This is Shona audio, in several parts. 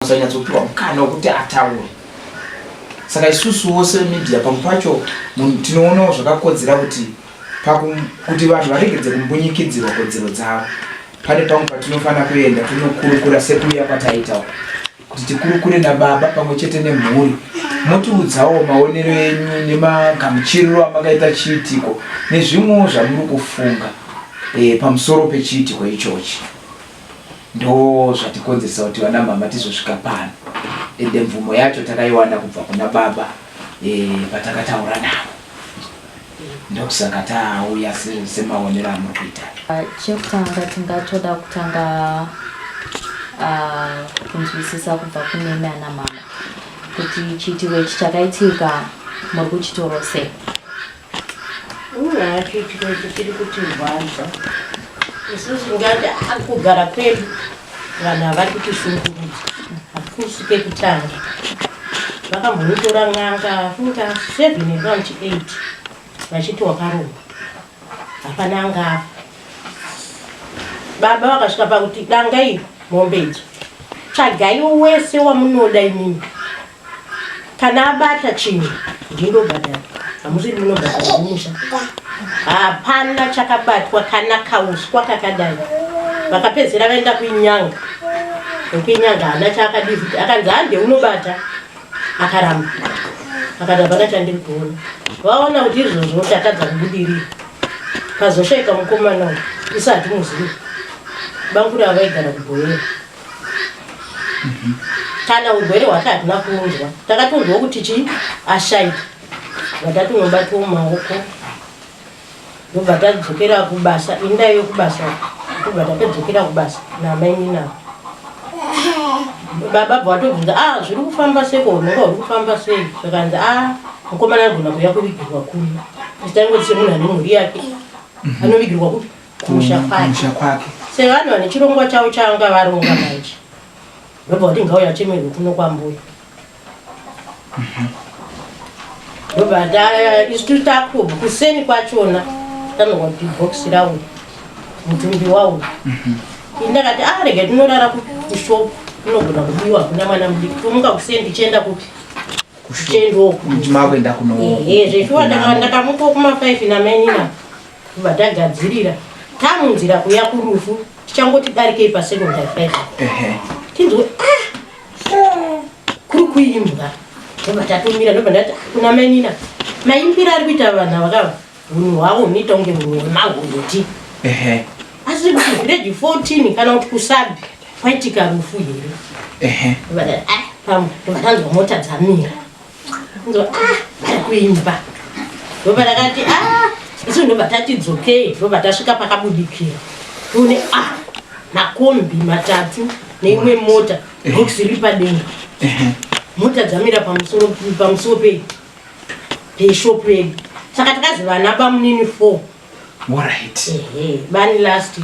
anokwanisa kunyatsopiwa mukana wekuti ataure. Saka isusuwo semedia pamwe pacho tinoonawo zvakakodzera kuti kuti vanhu varegedze kumbunyikidzirwa kodzero dzavo. Pane pamwe patinofanira kuenda tonokurukura sekuuya kwataita uku kuti tikurukure nababa pamwe chete nemhuri motiudzawo maonero enyu nemagamuchiriro amakaita chiitiko nezvimwewo zvamuri kufunga e, pamusoro pechiitiko ichochi. Ndo zvatikonzeresa kuti vana mhamha tizosvika pano ende mvumo yacho takaiwana kubva kuna baba e, patakataura navo ndokusaka tauya semaonero amuri kuita. Chekutanga tingatoda kutanga kunzwisisa kubva kunemi ana mama kuti chiitiko ichi chakaitika muri kuchitoro sei? Umm chiitiko ichi chiri kutirwadza isusu ngati ah, kugara kwedu vanhu havari kutishungurudza hakusi kekutanga vakambonotora n'anga funga 7 around 8 vachiti wakaromba hapana anga afa baba vakasvika pakuti danga iri mombe idzo tsvagai wese wamunoda imimi Kana abata chinhu ndindobhadhara, hamusiri munobhadhara mumusha. Hapana chakabatwa kana kauswa kakadai. Vakapedzera vaenda kuinyanga, nekuinyanga haana chaakadii futi, akanzi hande unobata, akaramba akati hapana chandiri kuona. Vaona kuti izvozvo tatadza kubudirira, pazoshaika mukomana uyu isu hatimuzivi, banguri ava vaigara kuBhoyera. Kana urwere hwake hatina kuunzwa, takatonzwa kuti chii ashaika, bva tatinobatwa mumaoko ndobva tadzokera kubasa. Ini ndaive kubasa, ndobva tatodzokera kubasa namainini avo. Baba bva vatobvunza, a ah, zviri kufamba seiko, unonga uri kufamba sei? Zvakanzi, a ah, mukomana anogona kuuya kuvigirwa kuno. Taingoti semunhu ane mhuri yake anovigirwa kupi? Kumusha kwake. Kumusha kwake. Sevanhu vane chirongwa chavo chaanga varonga manje. Ndobva kuti ngauya achemerwe kuno kwambuya. Ndobva ta isu takubva kuseni kwachona tanzwa kuti box rauya mutumbi wauya. Ini ndakati ah rega tinorara kushop kunogona kubiwa hakuna mwana mudiki. Tomuka kuseni tichienda kupi? Tichiendawo kupi. Makuenda kuno. Ehe zveshuwa ndakamuka kuma 5 namainina. Kubva tagadzirira tamunzira kuya kurufu tichangoti darikei pasecondary 5 tinzwe ah! kuri kuimbwa ndobva tatomira ndobva ndati ah, kuna mainina maimbiro ari kuita vanhu ava kava unhu hwavo hunoita kunge unhu hwemagondoti asi kuti village 14 kana kuti kusabi kwaitika rufu here ah, pamwe ndobva tanzwa mota dzamira Nzo ah vari kuimba. Ndobva ndakati ah isu ndobva tati dzokei ndobva tasvika pakabudikira. Tione ah makombi matatu neimwe mota box riri padenga. Mota dzamira pamusoro pamusoro pei peshop yedu. Saka takazivana bamunini 4. Alright. Ehe, bani last,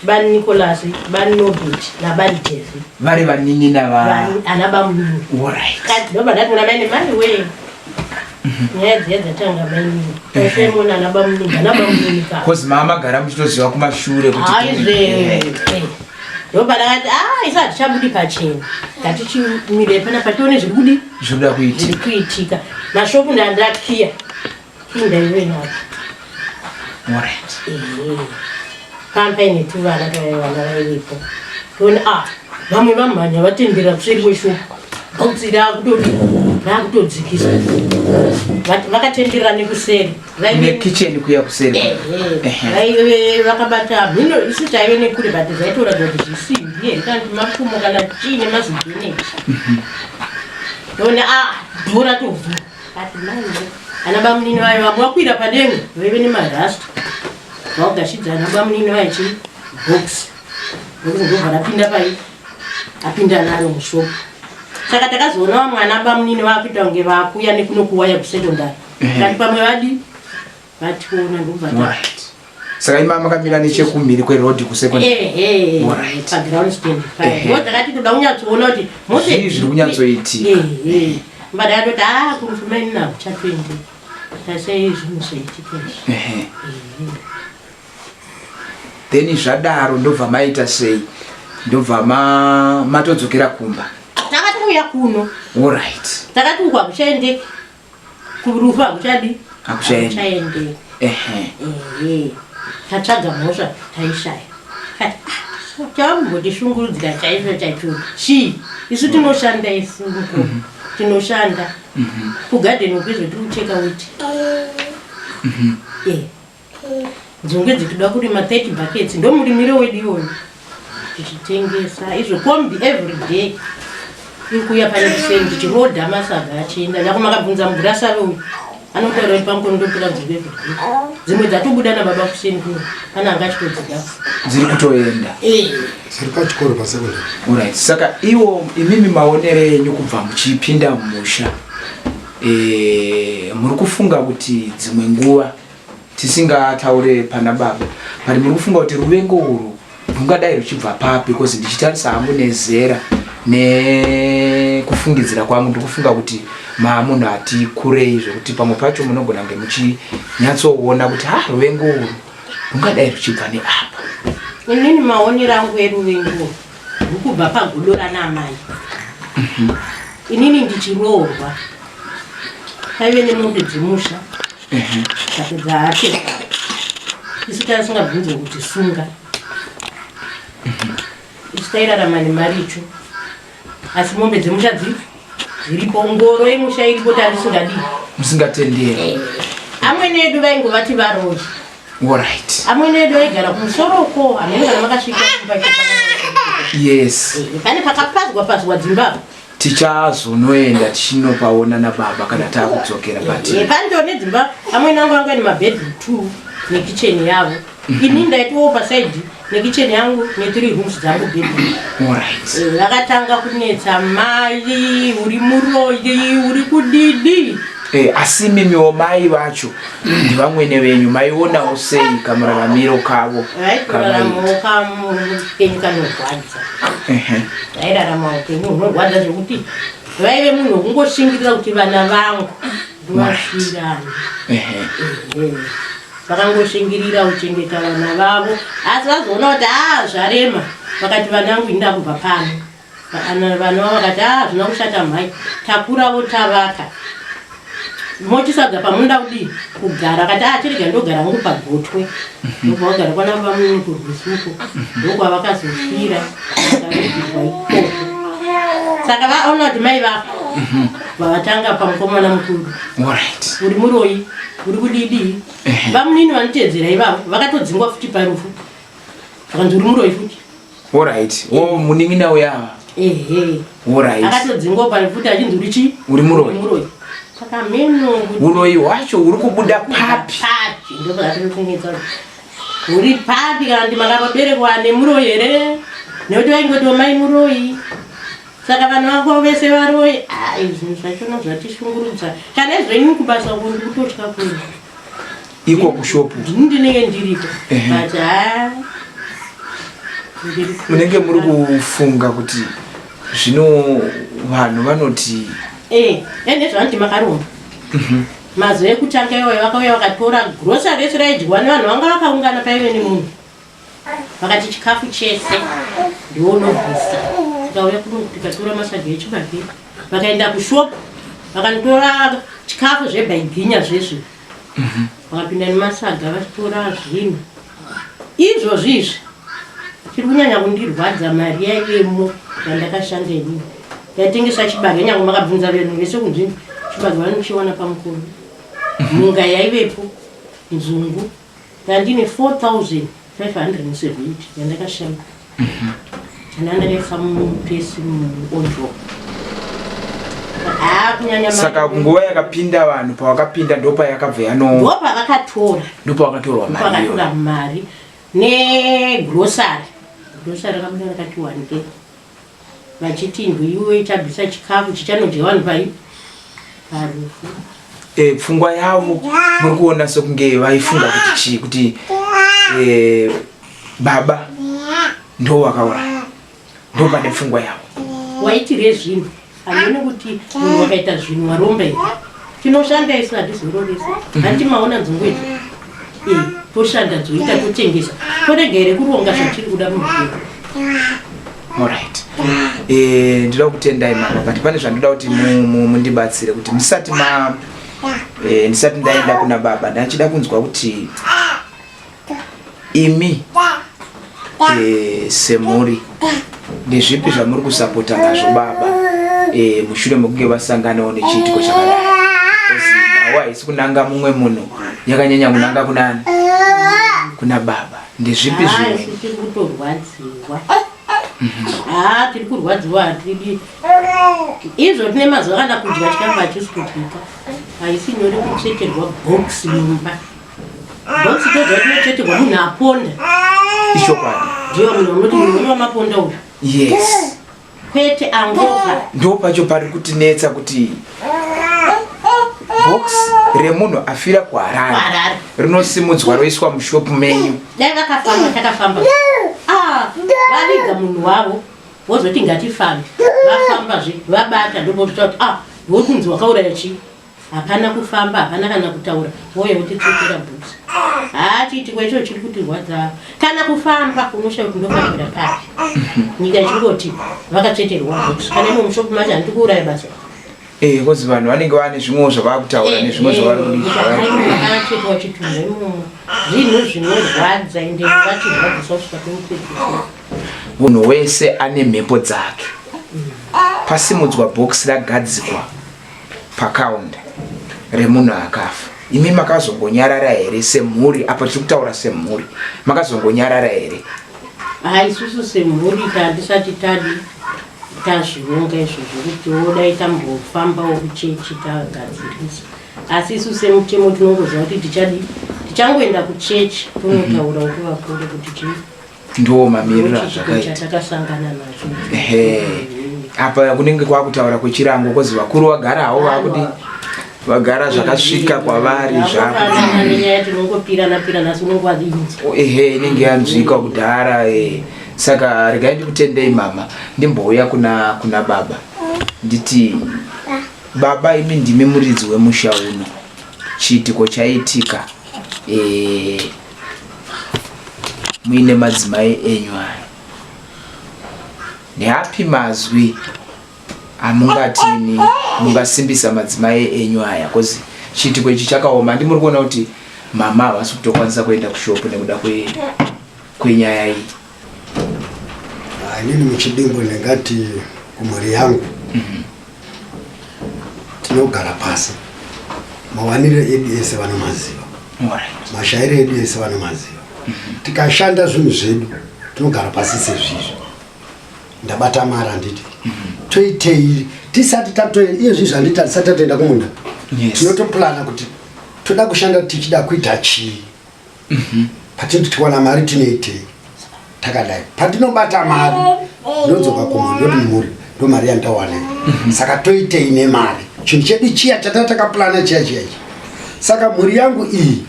bani Nicholas, bani Norbert nabani Devi. Vari vanin'ina va Bani ana bamunini. Alright. Kati ndobva ndati kuna maini mai wee. Nyaya dziya dzatanga mainini. Tasemona ana bamunini, ana bamunini ka. Cause mama gara muchitoziva kumashure kuti Haizve. Ndobva ndakati ah isa hatichabudi pachena. Ngatichimire panapa tione zviri kudi zvinoda kuitika. Zviri kuitika. Mashopu ndandakiya. Indaive nacho. Alright. Ehe. Pamba ine tuvana taive vana vaivepo. Toona ah vamwe vamhanya vatendera kuseri kweshopu. Bhokisi raakutodi raakutodzikiswa. Vakatenderera nekuseri. Nekitchen kuya kuseri. Ehe. Vaive vakabata mhino isu taive nekure but zvaitoratidza kuti zvisimbi here kana kuti mapfumo kana chii nemazibheneji. Toona ah dhora tovhura. Ati mai ana bamunini vayo vamwe vakwira padenga vaive nemarasta vaugashidza ana bamunini vayo chi box ndokuti ndobva rapinda pai apinda naro mushopu saka takazoona vamwe ana bamunini vakuita kunge vakuya nekuno kuwaya kusecondary kati pamwe vadi vationa ndobva saka ima makamira nechekumhiri kweroad kusecondary paground stand ndakati toda kunyatsoona kuti zvii zviri kunyatsoitika mba ndakatoti a ah, kurufu maini navo chatoende tasei zvinhu zvoitika izvi Then zvadaro ndobva maita sei? Ndobva matodzokera kumba. Takauya kuno. Alright. Takati uku hakuchaendeki. Kurufu hakuchadi. Hakuchaendeki. Ehe. Ehe. Tatsvaga mhosva taishaya. Kati ah, chambotishungurudzira chaizvo chaicho chii? Isu tinoshanda isu mukuru. Tinoshanda. Kugadheni uku izvo tiri kucheka witi. Eh. Nzungu idzi toda kurima 30 buckets ndomurimiro wedu iwoyo tichitengesa izvo kombi every day iri kuuya pane kuseni tichirodha masaga achienda nyako makabvunza mugirasave uyu anotaura kuti pamukono ndotora nzungu every day dzimwe dzatobuda nababa kuseni kuno pane anga achitodzida dziri kutoenda eh. dziri pachikoro pasekondari orit saka iwo imimi maonero enyu kubva muchipinda mumusha e, muri kufunga kuti dzimwe nguva tisingataure pana baba but muri kufunga kuti ruvengo urwu rwungadai ruchibva papi because ndichitarisa hangu nezera nekufungidzira kwangu ndikufunga kuti maamunhu ati kurei zvekuti pamwe pacho munogona kunge muchinyatsoona kuti ha ruvengo urwu rungadai ruchibva neapa. Inini maonero angu eruvengo rwukubva pagodo rana amai. Inini ndichiroorwa paive nemombe dzemusha Tapedza hake. Isu taisingabvunzwe kuti sunga. Isu tairarama nemaricho. Asi mombe dzemusha dziri dziripo ngoro yemusha iripo tandisingadi. Musingatenderi. Eh. Amwene edu vaingovati varoyi. Alright. Amwene edu vaigara kumusoro uko, amwene kana makasvika kumba Yes. Eh, pane pakapazwa pazwa dzimba apo. Tichazonoenda tichinopaona nababa kana takudzokera but eh, pandone dzimba amwene angu anga nemabedroom two nekicheni yavo mhm. ini ndaitiwo pasaidi nekicheni yangu nethree rooms dzangu bedroom Alright. Eh, vakatanga kunetsa mai uri muroyi uri kudidi Eh, asi mimiwo mai vacho ndivamwene venyu maionawo sei kamuraramiro kavo vaitoraramawo kamupenyu kanorwadza vairarama upenyu hunorwadza zvekuti vaive munhu wekungoshingirira kuti vana vangu ndovasvirani vakangoshingirira kuchengeta vana vavo asi vazoona kuti a ah, zvarema vakati vana vangu inda kubva pano Vana vavo vakati ah hazvina kushata mhai takuravo tavaka mochisaga pamunoda kudii kugara akati ah chirega ndogara hangu pagotwe ndobva vagara kwana vamweni kurwisuko ndokwavakazofira vakavigirwa ikoko saka vaona kuti mai vafa vavatanga pamukomana mukuru uri muroyi uri kudidii vamunini vanotedzera ivavo vakatodzingwa futi parufu vakanzi uri muroyi futi Alright. Wo munin'ina uya. Ehe. Alright. Akatodzingwa pari futi achinzi uri chii? Uri muroyi. Muroyi. Saka meno uroyi hwacho uri kubuda papi? Papi ndopatiri kunetsa. Uri papi kana kuti makaberekwa nemuroyi here? Nekuti vaingoti mai muroyi. Saka vanhu vako vese varoyi. Ah, izvi zvachona zvatishungurudza. Kana izvo ini kubasa uko ndiri kutotya kuenda. Iko kushopu. Ndini ndinenge ndiriko. But ah munenge muri kufunga kuti zvino vanhu vanoti eh ende zvanoti makaromba mhm. mazuva ekutanga iwayo vakauya vakatora grocery rese raidyiwa nevanhu vanga vakaungana paive nemunhu vakati chikafu chese ndiwo unobvisa tikauya kuno tikatora masaga echibage vakaenda kushop vakanotora chikafu zvebhaibhinya zvezve mhm. vakapinda nemasaga vachitora zvinhu izvozvi izvi chiri kunyanya kundirwadza mari yaivemo yandakashanda inini ndaitengesa chibage nyange makabvunza venhu vese kunzvimbo chibage vanochiwana pamukuru mhm. munga yaivepo nzungu Ndandine 4570 yandakashanda. Kana ndakaisa mupesi muondro. Ah, kunyanya Saka nguva yakapinda vanhu pavakapinda ndopayakabva yano ndopavakatora ndopavakatorwa mari. Ndopavakatora mari negrocery. Grocery rakabuda rakati wandei. Vachiti iwe ichabvisa chikafu chichanodya vanhu pai parufu. E, pfungwa yavo muri kuona sekunge vaifunga kuti chii kuti e, baba ndo vakauraya ndo pane pfungwa yavo waitire zvinhu hamene kuti munhu wakaita zvinhu waromba here tinoshanda isu hatizororesa hanti maona nzungu idzi eh, toshanda dzoita totengesa torega here kuronga zvatiri kuda muupenyu Alright. Eh, ndinoda kutendai mama but pane zvandoda kuti mundibatsire kuti musati ma eh, ndisati ndaenda kuna baba ndachida kunzwa kuti imi eh, semhuri ndezvipi zvamuri kusapota nazvo baba eh, mushure mekunge vasanganawo nechiitiko chakadai nhau haisi kunanga mumwe munhu yakanyanya kunanga kunani kuna baba ndezvipi zvimwe tiri kutorwadziwa haa tiri kurwadziwa hatidi izvo tine mazuva kana kudya chikafu hachisi kudyika haisi nyore kutsveterwa box mumba box toziva tinotsveterwa munhu aponda ichokwadi ndiyo munhu unoti munhu uno wamaponda uyu yes kwete angofa ndo pacho pari kutinetsa kuti box remunhu afira kuharare Kuharare. rinosimudzwa roiswa mushopu menyu dai vakafamba takafamba Ah, vaviga munhu wavo vozoti ngatifambe vafambazve vabata ndopototaura kuti ah wokunzi wakauraya chii hapana kufamba hapana kana kutaura wouya wotitsokera bhutsu haa chiitiko icho chiri kutirwadza kana kufamba unoshaya kuti ndofambira papi nyika ichingoti vakatsveterwa bhutsu kana imo mushopu macho handiti kuuraya basa Eh, kozi vanhu vanenge vane zvimwewo zvavakutaura nezvimwe zvavari kudii chitunha imomo zvinhu zvinorwadza ende vachirwadziswa kusvika pekupedzisira munhu wese ane mhepo dzake pasimudzwa bhokisi ragadzikwa pakaunda remunhu akafa imi makazongonyarara here semhuri apa tiri kutaura semhuri makazongonyarara here ha isusu semhuri tandisati tadi tazvionga izvozvo kuti wodai tambofambawo kuchechi tagadzirisa asi isu semutemo tinongoziva kuti tichadi tichangoenda kuchechi tonotaurawo kuvakuru kuti chii ndiwo mamiriro azvakaita chatakasangana nacho ehe apa kunenge kwakutaura kwechirango kozi vakuru vagara havo vakudi vagara zvakasvika kwavari zvako nenyaya tinongopirana pirana asi unenge wainzwa ehe inenge yanzwika kudhara eh. saka regai ndikutendei mama ndimbouya kuna kuna baba nditi baba imi ndimi muridzi wemusha uno chiitiko chaitika eh, muine madzimai enyu aya neapi mazwi amungatini mungasimbisa madzimai enyu aya bcause chiitiko ichi chakaoma handi muri kuona kuti mama havasi kutokwanisa kuenda kushopu nekuda kwenyaya iyi ah, inini muchidimbu ndingati kumhuri yangu mhm. tinogara pasi mawaniro edu ese vanomaziva mashairo edu ese vanomaziva mhm. tikashanda zvinhu zvedu tinogara pasi sezvizvi ndabata mari handiti mhm. toitei tisati tato iye zvizvi handiti hatisati tatoenda kumunda tinotoplana kuti toda kushanda tichida kuita chii mhm. patinoti tiwana mari tinoitei takadai pandinobata mari ndodzoka kumwe ndoti mhuri ndo mari yandawana mhm. saka toitei nemari chinhu chedu chiya chata takaplana chiya chiya ichi saka mhuri yangu iyi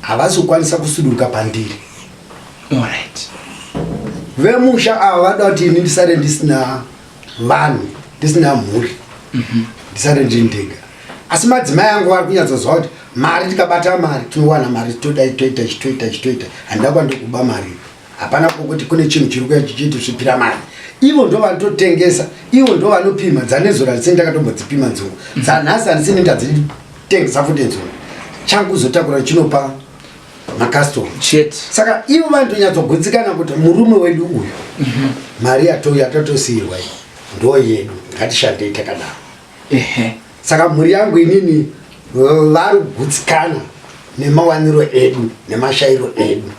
havasi kukwanisa kusuduruka pandiri Alright. Vemusha ava vada kuti ini ndisare ndisina vanhu, ndisina mhuri. Mhm. Ndisare ndiri ndega. Asi madzimai angu vari kunyatsoziva kuti mari tikabata mari tinowana mari todai toita ichi toita ichi toita. Handida kwandikuba mari. Hapana kuti kune chinhu chiri kuya chichiti svipira mari. Ivo ndo vanototengesa, ivo ndo vanopima dzanezuro handisini ndakatombodzipima nzungu. Dzanhasi handisini ndadzitengesa futi nzungu. Changu kuzotakura chinopa makastoma chete saka ivo vanotonyatsogudzikana kuti murume wedu uyu mhm. mari yatatosiirwa iyi ndo yedu ngatishandei takadaro saka mhuri yangu inini vari kugutsikana nemawaniro edu nemashairo edu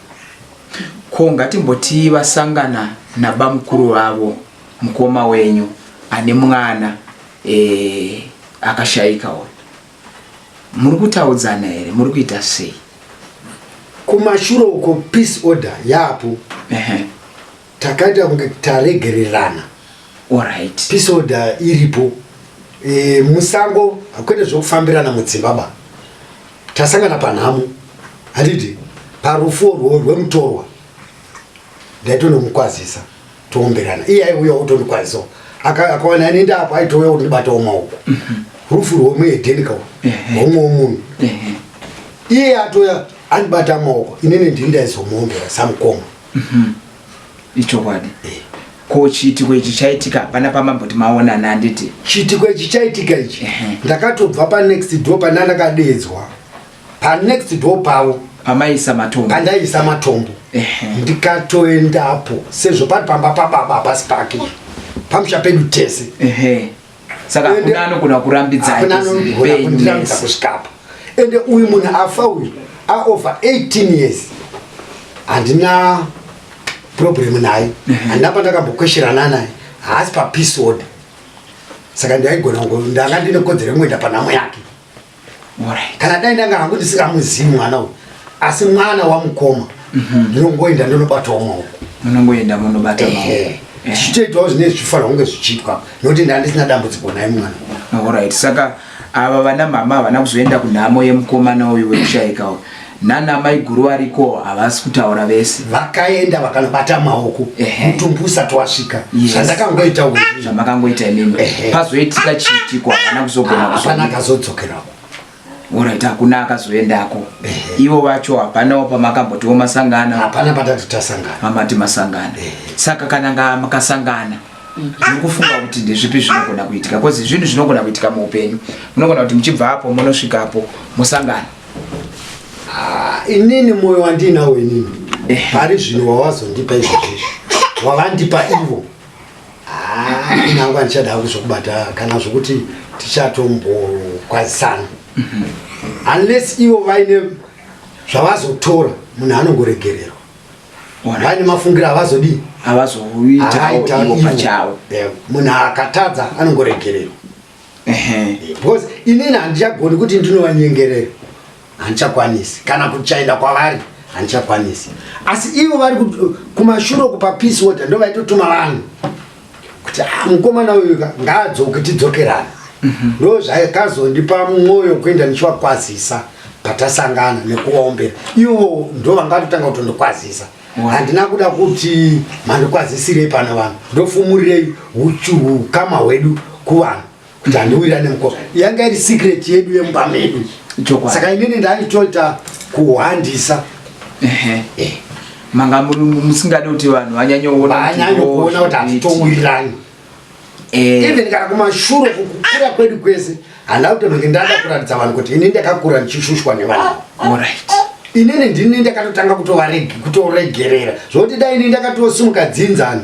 ko ngatimbotii vasangana nabamukuru vavo mukoma wenyu ane mwana e, akashaika uyu muri kutaudzana here muri kuita sei kumashure uko peace order yapo takaita kunge taregererana alright peace order iripo e, musango hakwete zvokufambirana mudzimba ba tasangana panhamo handiti parufu rwo rwemutorwa ndaitonomukwazisa toomberana iye aiuya otondikwazisawo akawana ini ndapo aitouya kundibatawo maoko mhm. rufu rwemuedheni kawo rwomwe womunhu iye atouya andibata maoko inini ndini ndaizomuombera samukoma mhm. ichokwadi eh. Ko chiitiko ichi chaitika hapana pamamboti maonana handiti? Chiitiko ichi chaitika ichi ndakatobva panext door pana ndakadeedzwa panext door pavo pamaisa matombo pandaiisa matombo ndikatoendapo sezvo pari pamba pababa hapasi pake pamusha pedu tese. Saka hakuna anogona kurambidza hakuna anogona kundirambidza kusvikapo. Ende uyu munhu afa uyu aover 18 years handina problem naye, handina pandakambokwesherana naye, haasi papeace order, saka ndaigona ndanga ndine kodzero yekungoenda panhamo yake. Kana dai ndanga hangu ndisingamuzivi mwana uyu, asi mwana wamukoma, ndinongoenda ndonobatawo maoko. Munongoenda munobata maoko. Tichitoitawo zvinenge zvichifanira kunge zvichiitwa nokuti ndaa ndisina dambudziko naye mwana. Alright. Saka ava vana mama havana kuzoenda kunhamo yemukomana uyu wekushaika uyu, nana maiguru variko havasi kutaura vese? Vakaenda vakanobata maoko mutumbi usati wasvika. Zvandakangoita uyu. Zvamakangoita imimi. Pazoitika chiitiko havana kuzogona. Hapana akazodzokerako. Alright, hakuna akazoendako. Ivo vacho hapanawo pamakambotiwo masangana? Hapana patati tasangana. Mamati masangana. Saka kana nga makasangana, muri kufunga kuti ndezvipi zvinogona kuitika? Because zvinhu zvinogona kuitika muupenyu, munogona kuti muchibva apo munosvikapo musangana. Ah, inini mwoyo wandinawo inini pari zvino wawazondipa izvozvizvi wavandipa ivo, Ah, ini hangu handichada hangu zvokubata kana zvokuti tichatombokwazisana unless ivo vaine zvavazotora. Munhu anongoregererwa vaine mafungiro havazodii. Havazoitawo ivo pachavo. Munhu akatadza anongoregererwa because inini handichagoni kuti ndinovanyengerera, handichakwanisi, kana kuchaenda kwavari handichakwanisi, asi ivo vari kumashure uku papeace order ndo vaitotuma vanhu kuti, "Ah, mukomana uyu ka ngaadzoke tidzokerane." Ndo zvakazondipa mwoyo kuenda ndichivakwazisa patasangana nekuvaombera. Ivo ndo vangatotanga kutondikwazisa. Handina kuda kuti mandikwazisirei pano vanhu, ndofumurirei ukama hwedu kuvanhu kuti handiwira nemukoma. Yanga iri secret yedu yemumba medu. Saka inini ndaitoita kuhwandisa. Manga musingadi kuti vanhu vanyanyoona. Vanyanyokuona kuti hatitowirirani. Even kana kumashure kukura kwedu kwese handina kutombenge ndada kuratidza vanhu kuti ini ndakakura ndichishushwa nevanhu. Inini ndini ndakatotanga kutoregerera zvokuti dai ini ndakatosimuka dzinzani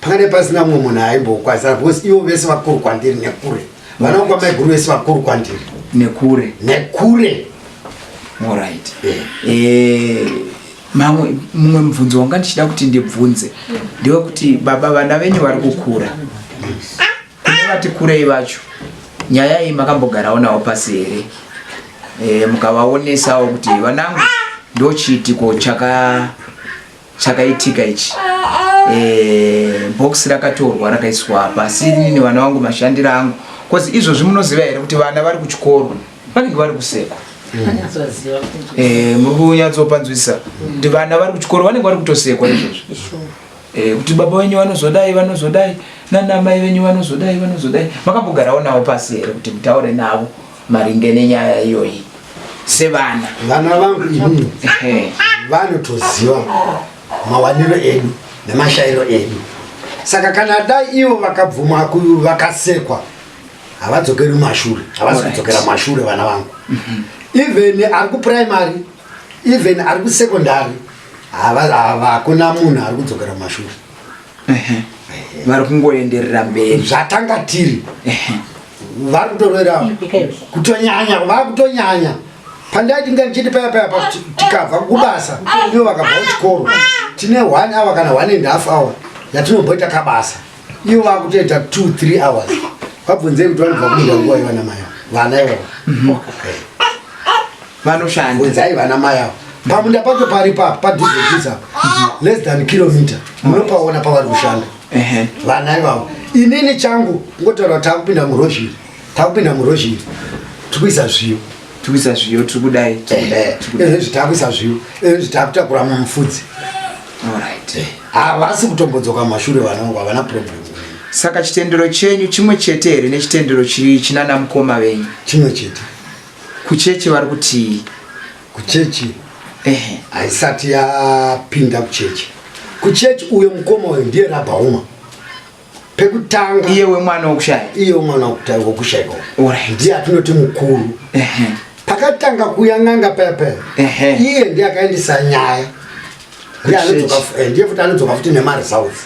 pakadai pasina mumwe munhu aimbokwazana because ivo vese vakuru kwandiri nekure, vana kwamaiguru vese vakuru kwandiri. Nekure. Nekure. Alright. Mamwe mumwe mubvunzo wanga ndichida kuti ndibvunze ndewekuti baba, vana venyu vari kukura, kune vati kurei vacho, nyaya iyi makambogarawo navo pasi here, mukavaonesawo kuti vanangu, ndo chiitiko chakaitika ichi, box rakatorwa rakaiswa apa, asi inini vana vangu mashandiro angu, cause izvozvi munoziva here kuti vana vari kuchikoro vanenge vari kusekwa? Muri kunyatsopanzwisisa kuti vana vari kuchikoro vanenge vari kutosekwa izvozvi, kuti baba venyu vanozodai, vanozodai, nana mai venyu vanozodai, vanozodai. Makambogarawo navo pasi here kuti mutaure navo maringe nenyaya iyoyi sevana? Vana vangu inini vanotoziva mawaniro edu nemashayiro edu, saka kana dai ivo vakabvuma vakasekwa havadzokeri mumashure, havasi kudzokera mashure vana vangu. Even ari kuprimary, even ari kusecondary, hakuna munhu ari kudzokera mumashure. Vari kungoenderera mberi. Zvatanga tiri vari kutorera kutonyanya, vakutonyanya. Pandaiti nga ndichiti paya paya tikabva kubasa, ivo vakabva kuchikoro, tine one hour kana one and half hour yatinomboita kabasa, ivo vakutoita 2 3 hours. Vabvunzei kuti vanobva kuinda nguva ivana mai avo, vana ivavo. Vanoshanda. Bvunzai vana mai avo, pamunda pacho pari papo padhuze dhuze apo, less than kilometer, munopaona pavari kushanda vana ivavo. Inini changu ngotaura kuti takupinda murozhiri, takupinda murozhiri, tikuisa zviyo. Tikuisa zviyo, tiri kudai, tiri kudai, tiri kudai. Izvi takuisa zviyo, izvi takutakura mumufudzi. Havasi kutombodzoka mumashure vana vangu, havana problem. Saka chitendero chenyu chimwe chete here nechitendero chinana mukoma venyu? Chimwe chete. Kuchechi vari kutii? Kuchechi haisati yapinda kuchechi. Kuchechi uyo mukoma uyo ndiye rabhauma. Pekutanga iye wemwana wokushaya, iye wemwana wokushayika ndiye atinoti mukuru. Pakatanga kuuya n'anga paya paya, iye ndiye akaendesa nyaya, ndiye futi anodzoka futi nemaresults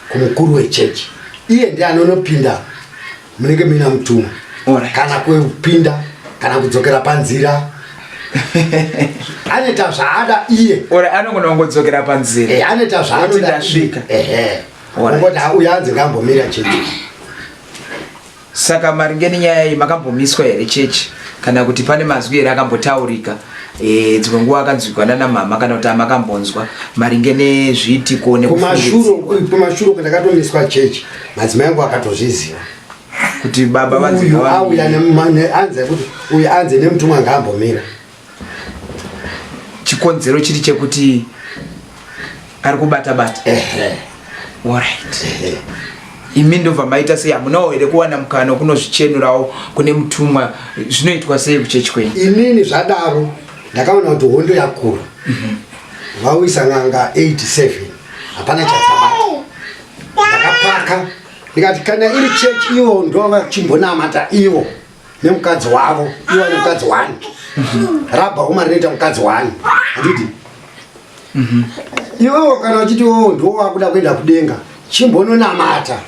kumukuru wechechi. Iye ndiye anonopinda munenge muina mutumwa, kana kupinda kana kudzokera panzira, anoita zvaada iye. Anogona kungodzokera panzira. Eh, anoita zvaanoda. Ndasvika. Ehe, ongoti uyu anzi ngambomira chechi. Saka maringe nenyaya iyi, makambomiswa here chechi, kana kuti pane mazwi here akambotaurika dzimwe nguva akanzwikwa nana mama, kana kuti amakambonzwa maringe nezviitiko? Kumashure ndakatomiswa chechi, madzimai angu akatozviziva. Kuti baba uyu auya anze kuti uyu anze nemutumwa ngaambomira. Chikonzero chiri chekuti ari kubata bata. Alright, imi ndobva maita sei? Hamunawo here kuwana mukana wekunozvichenurawo kune mutumwa? Zvinoitwa sei kuchechi kwenyu? Inini zvadaro ndakaona kuti hondo yakura, vauyisa n'anga 87, hapana chadzabata. Ndakapaka ndikati kana iri chechi, ivo ndo vachimbonamata ivo nemukadzi wavo, ivo nemukadzi wani, rabha uma rinoita mukadzi wani, handiti? Iwewo kana uchiti wewo ndo wakuda kuenda kudenga, chimbononamata.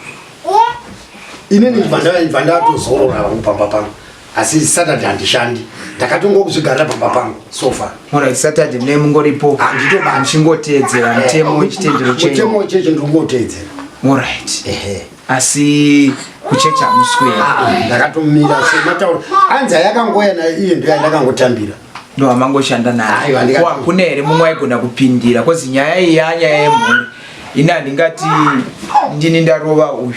Inini ndibva ndatozorora vangu pamba pangu, asi Saturday handishandi, ndakatongokuzvigarira pamba pangu sofa. Alright, Saturday mune mungoripo? Handitobati. Muchingoteedzera mutemo wechitendero chenyu? Mutemo wechechi ndiri kungoteedzera. Alright. Ehe. Asi kuchechi hamuswera? Ah, ndakatomira sematauro anzi ayakangoya nayo iye ndo yandakangotambira. Ndo amangoshanda nayo? Aiwa, Hakuna here mumwe aigona kupindira? Cause nyaya iyi yanyaya yemhuri, ini handingati ndini ndarova uyu,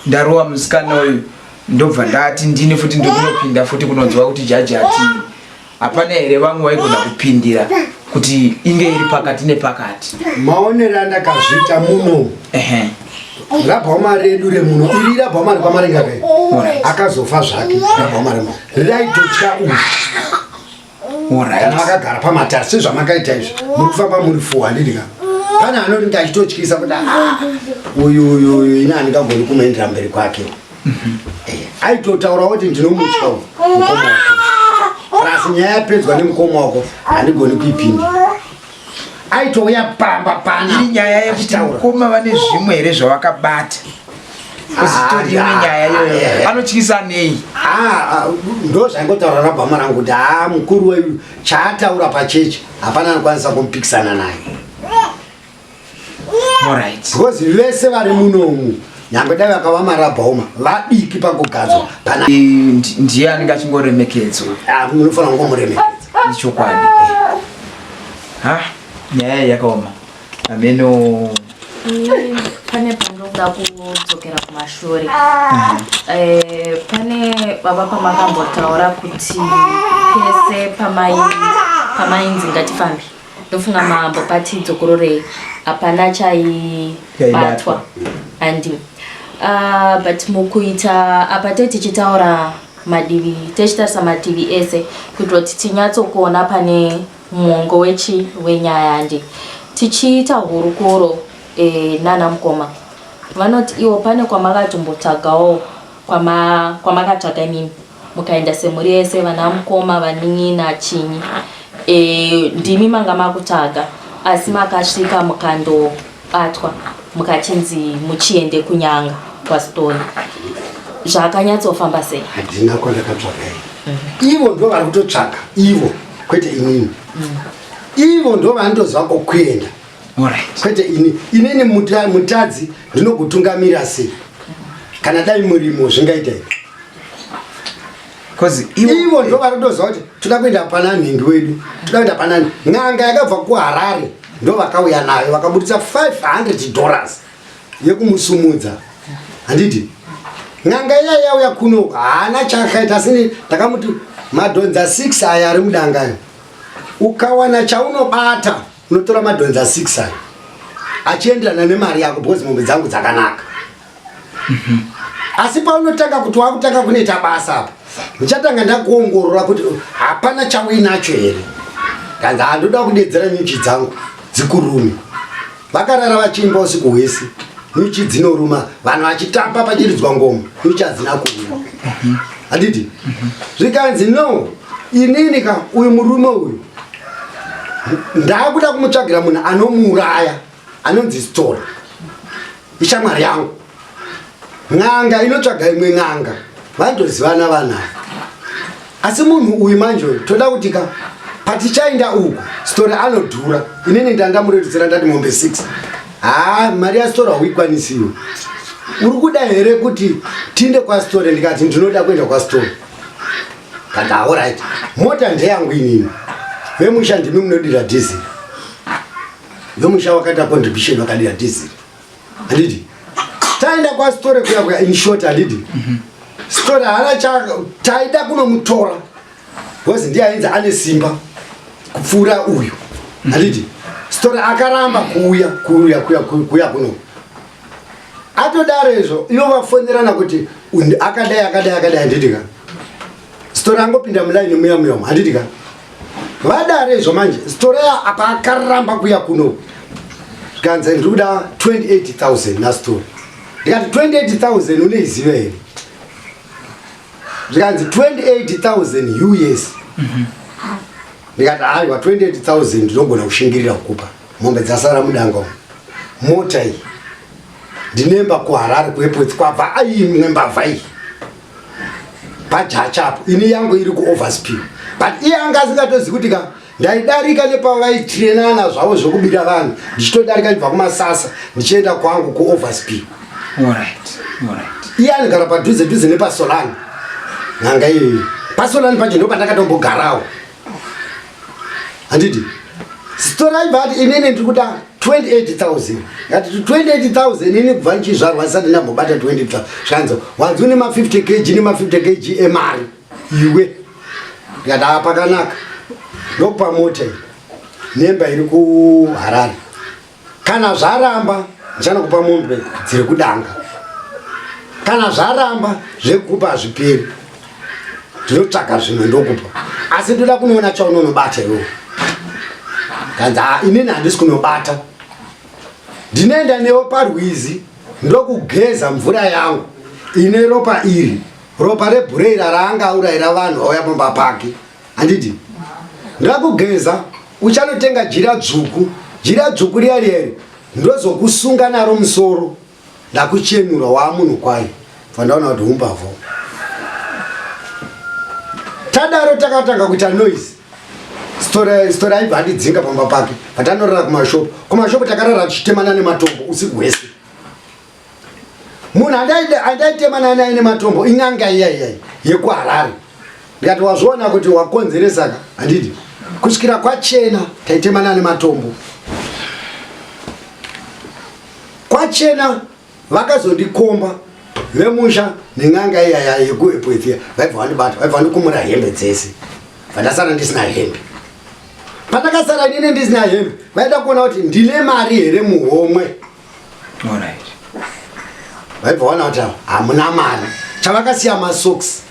ndarova musikana uyu, ndobva ndati ndini futi ndikunopinda futi kunonzwa kuti jaji atii. Hapana here vamwe vaigona kupindira kuti inge iri pakati nepakati? Maonero andakazviita muno, rabhauma redu remuno iri, rabhauma rekwamarenga kai, akazofa zvake, rabhauma remo raitotya uyu kana vakagara pamatare sezvamakaita izvi, muri kufamba muri four, handiti ka? Pane anoti ndachitotyisa kuti, "Ah, uyu uyu uyu ini handingagoni kumuendera mberi kwake." Aitotaura kuti ndinomutya uyu mukoma wako, plus nyaya yapedzwa nemukoma wako handigoni kuipinda. Aitouya pamba pana Iri nyaya yekuti achitaura. mukoma vane zvimwe here zvavakabata? Kuzitori imwe nyaya iyoyo anotyisa nei? Ah, ah, ndo zvaingotaura rabhama rangu kuti haa, mukuru weyu chaataura pachechi hapana anokwanisa kumupikisana naye. Because vese vari munomu, nyange dai vakava marabhauma vadiki pakugadzwa pana Ndiye anenge achingoremekedzwa. Ah, munofanira kungomuremekedza. Ichokwadi. Ha, nyaya iyi yakaoma, ameno. Ini pane pandoda kudzokera kumashure. Pane baba pamakambotaura kuti pese pamainzi ngatifambe, ndofunga mambo pati dzokororei, hapana chaibatwa. Chaibatwa. Andi but mukuita apa te tichitaura madivi, tichitarisa mativi ese kuitira kuti tinyatsokuona pane mwongo wechi wenyaya, handi? Tichiita hurukuro nana mukoma vanoti iwo pane kwamakatombotsvagawo, kwamakatsvaga imimi mukaenda semhuri yese, vana mukoma, vanin'ina, chinyi, ndimi manga makutsvaga, asi makasvika mukandobatwa mukachinzi muchiende kunyanga kwaStone. Zvakanyatsofamba sei? Handina kwandakatsvaga ini. Ivo ndo vari kutotsvaga ivo, kwete inini. Ivo ndo vanotoziva kokuenda, kwete ini. Inini mutadzi ndinokutungamira sei? Kana dai murimo zvingaita here? Cause ivo ndo vari kutoziva kuti toda kuenda pana nhingi wedu, toda kuenda panani. N'anga yakabva kuHarare ndo vakauya nayo, vakabudisa $500 yekumusumudza, handiti? N'anga iya yauya kuno haana chakaita, asi ndakamuti madhonza 6 aya ari mudangayo, ukawana chaunobata unotora madhonza 6 ayo achienderana nemari yako, because mombe dzangu dzakanaka. Asi paunotanga kuti wakutanga kunoita basa apa, ndichatanga ndakuongorora kuti hapana chauinacho here. Kanzi handoda kudedzera nyuchi dzangu dzikurume. Vakarara vachiimba usiku hwese. Nyuchi dzinoruma vanhu vachitamba pachiridzwa ngoma, nyuchi hadzina kuuya. Handiti? Zvikanzi no, inini ka uyu murume uyu ndakuda kumutsvagira munhu anomuuraya anonzi Stora. Ishamwari yangu. N'anga inotsvaga imwe n'anga. Vanotozivana vanhu ava. Asi munhu uyu manje uyu toda kuti ka patichaenda uku Stora anodhura. Inini ndandamurerutsira ndati mombe 6. Haa mari yaStora hauikwanisiwe. Uri kuda here kuti tiinde kwaStora? Ndikati ndinoda kuenda kwaStora. Kati alright. Mota ndeyangu inini. Vemusha ndimi munodira diesel. Vemusha wakaita contribution vakadira diesel. Handiti? Taenda kwaStora kuya kuya in short handiti? Stora haana cha taida kunomutora. Because ndiye ainzi ane simba kupfuura uyu. Handiti? Stora akaramba kuuya kuuya kuya kuya kuno. Atodaro izvo ivo vafonerana kuti akadai akadai akadai handiti ka. Stora angopinda mulaini muya muya umu handiti ka. Vadaro izvo manje Stora apa akaramba kuya kuno. Zvikanzi ndiri kuda 28,000 naStora. Ndikati 28,000 unoiziva here? Zvikanzi 28,000 US. Ndikati aiwa 28,000 ndinogona kushingirira kukupa. Mombe dzasara mudanga umu. Mota iyi. Ndinemba kuHarare kuEpworth kwabva aimwe mbavha iyi. Pajacha apo. Ini yangu iri kuOverspill. But iye anga asingatozivi kuti ka ndaidarika nepavaitrainana zvavo zvekubira vanhu ndichitodarika ndibva kumasasa ndichienda kwangu kuOverspill. Alright, alright. Iye anogara padhuze dhuze nepasolani. N'anga iyoyo. Pasolani pacho ndo pandakatombogarawo. Handiti? Stora ibva ati inini ndiri kuda 28,000. Ngati 28,000 ini kubva ndichizvarwa ndisati ndambobata 20,000. Zvanzi wanzi une ma 50 kg nema 50 kg emari iwe. Ndikati haa pakanaka. Ndokupa mota iyi nemba iri kuHarare. Kana zvaramba ndichanokupa mombe dziri kudanga. Kana zvaramba zvekupa hazviperi. Ndinotsvaga zvimwe ndokupa. Asi ndoda kunoona chaunonobata iwewe. Kanzi haa inini handisi kunobata. Ndinoenda newe parwizi ndokugeza mvura yangu ine ropa iri. Ropa rebhureira raanga aurayira vanhu vauya pamba pake. Handiti? Ndakugeza uchanotenga jira dzvuku. Jira dzvuku riya riya iri ndozokusunga naro musoro. Ndakuchenura waamunhu kwaye. Bva ndaona kuti umbavha. Tadaro takatanga kuita noise. Stora aibva andidzinga pamba pake. Patanorara kumashopu. Kumashopu takarara tichitemana nematombo usiku hwese. Munhu andaitemana naye nematombo in'anga iya iya yekuHarare. Ndikati wazviona kuti wakonzeresa ka handiti? Kusvikira kwachena taitemana nematombo. Kwachena vakazondikomba vemusha nen'anga iya yekuEpworth vaibva vandibata vaibva vandikumura hembe dzese. Vandasara ndisina hembe. Pandakasara inini ndisina hembe vaida kuona kuti ndine mari here muhomwe. Alright. Vaibva vaona kuti hamuna mari. Chavakasiya masocks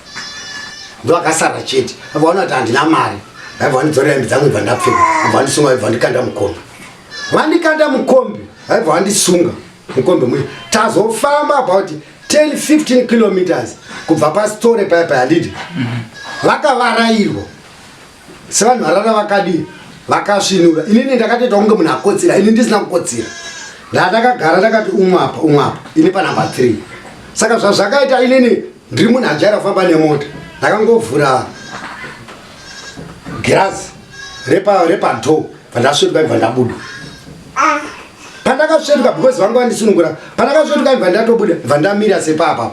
ndo akasara chete. Vaibva vaona kuti handina mari. Vaibva vandidzorera hembe dzangu ibva ndapfeka. Vaibva vandisunga vaibva vandikanda mukombi. Vandikanda mukombi vaibva vandisunga mukombi muya. Tazofamba about 10-15 kilometers kubva pasitore paya paya handiti. Vakavarairwa. Sevanhu varara vakadii vakasvinura. Inini ndakatoita kunge munhu akotsira, ini ndisina kukotsira. Ndakagara ndakati umwe apa umwe apa, ini panumber 3. Saka zvazvakaita inini ndiri munhu ajaira kufamba nemota. Ndakangovhura girazi repa door pandasvetuka ibva ndabuda. Pandakasvetuka because vanga vandisunungura, pandakasvetuka ibva ndatobuda, ibva ndamira sepapa.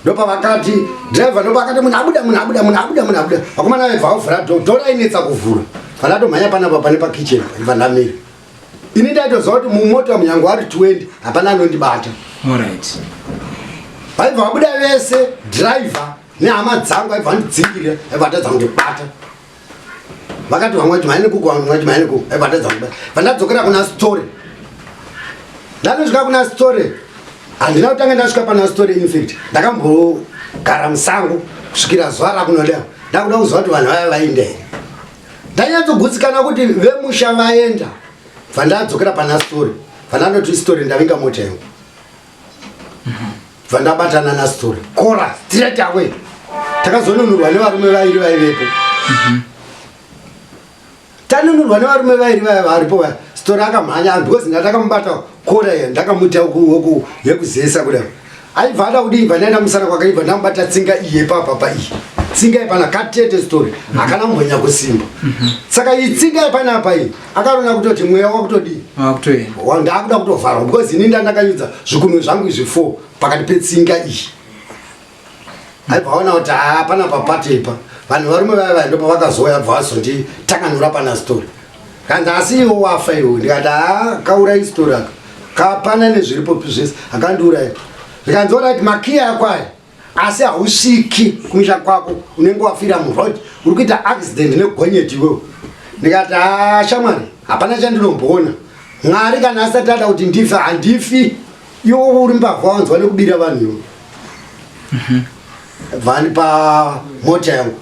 Ndopavakati driver ndopakati munhu abuda munhu abuda munhu abuda munhu abuda. Vakomana vaibva vavhura door, door rainetsa kuvhura. Pandatomhanya panapa pane pakitchen ibva ndamira. Ini ndaitoziva kuti mumota munyange vari 20 hapana anondibata. Alright. Vaibva vabuda vese driver nehama dzangu vaibva vandidzingirira vaibva vatadza kundibata. Vakati vamwe vati mhani kuku vamwe vati mhani kuku vaibva vatadza kundibata. Vandadzokera kuna story. Ndanosvika kuna story. Handina kutanga ndasvika pana story in fact. Ndakambogara musango kusvikira zuva rakunoda. Ndakuda kuziva kuti vanhu vaya vaenda here. Ndanyatsogutsikana kuti vemusha vaenda. Vandadzokera pana story. Vandandoti story ndavinga mota yangu. Bva ndabatana naStore kora straight away. Takazonunurwa nevarume vairi vaivepo. Tanunurwa nevarume vairi vaya varipo vaya. Story akamhanya because ndatakamubata kora iya ndakamuta yekuzesa kudai. Aibva ada kudii bva ndaenda musana kwake ibva ndamubata tsinga iyi yepapa pa iyi. Tsinga yepana katete story hakana kumbonya kusimba. Saka iyi tsinga yepanapa iyi akarona kutoti mweya wakutodii? Wakutoenda. Ndakuda kutovharwa because ini ndandakanyudza zvikunwe zvangu izvi 4 pakati petsinga iyi. Aibva aona kuti haa panapa patepa vanhu varume vaya vaya ndopavakazouya bva vazonditakanura pana story kanzi asi iwo wafa iwo ndikati haa kaurai story aka kapana nezviripo zvese akandiuraya zvikanzi orit makiya ako aya asi hausviki kumisha kwako unenge wafira muroad uri kuita accident negonyeti iwewo ndikati haa shamwari hapana chandinomboona mwari kana asati ada kuti ndife handifi iwe uri mbavha wanzwa nekubira vanhu iwe Vandipa mota yangu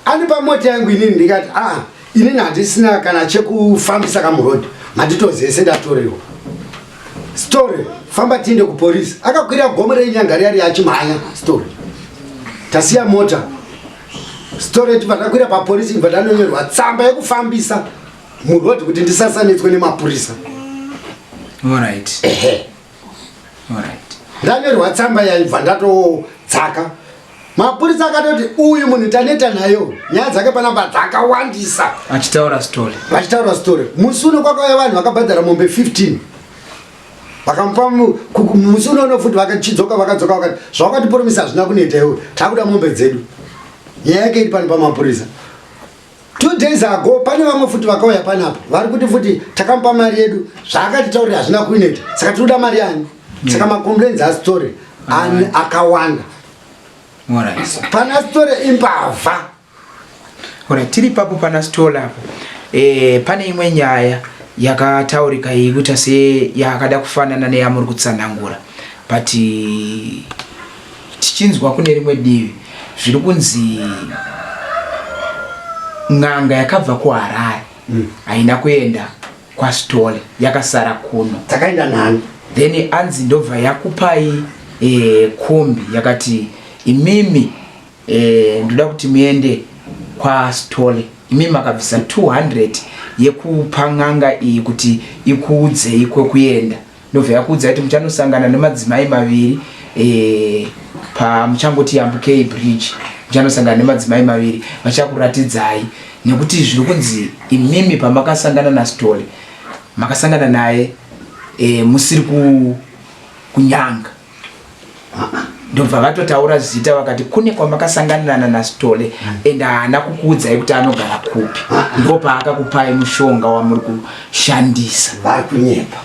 andipa mota yangu inini ndikati a ah, inini handisina kana chekufambisa kamuroad manditozese ndatorerwa story famba tiende kupolisi akakwira gomo reinyanga riya riya achimhanya story tasiya mota story tibva takwira papolisi ibva ndanonyorwa tsamba yekufambisa muroad kuti ndisasanetswe nemapurisa Alright. Ehe. Alright. Ndanyorwa tsamba yaibva ndatodzaka. Mapurisa akatoti uyu munhu taneta nayo nyaya dzake panapa dzakawandisa. Achitaura story. Vachitaura story. Musi uno kwakauya vanhu vakabhadhara mombe 15. Vakamupa musi uno uno futi vakachidzoka vakadzoka vakati zvawakatiporomisa hazvina kuneta iwe takuda mombe dzedu. Nyaya yake iri pano pamapurisa. Two days ago pane vamwe futi vakauya panapa vari kuti futi takamupa mari yedu zvaakatitaurira hazvina kuineta saka tinoda mari yani saka macomplaints asitore akawanda pana sitore imbavha. Alright, tiri ipapo pana sitore apo e, pane imwe nyaya yakataurika iyi kuita seyakada kufanana neyamuri kutsanangura but Tichinzwa kune rimwe divi zviri kunzi n'anga yakabva kuHarare haina kuenda kwaSithole yakasara kuno. Takaenda nani? Then anzi ndobva yakupai eh, kombi yakati imimi eh, ndoda kuti muende kwaSithole imimi makabvisa 200 yekupa n'anga iyi kuti ikuudzei kwekuenda. Ndobva yakuudzai kuti muchanosangana nemadzimai maviri e, pamuchangoti yambukei bridge muchanosangana nemadzimai maviri vachakuratidzai nekuti zviri kunzi imimi pamakasangana naSithole makasangana naye e, musiri ku, kunyanga ndobva vatotaura zita vakati kune kwamakasanganirana naSithole and haana kukuudzai kuti anogara kupi ndopaakakupai mushonga wamuri kushandisa. Vari kunyepa.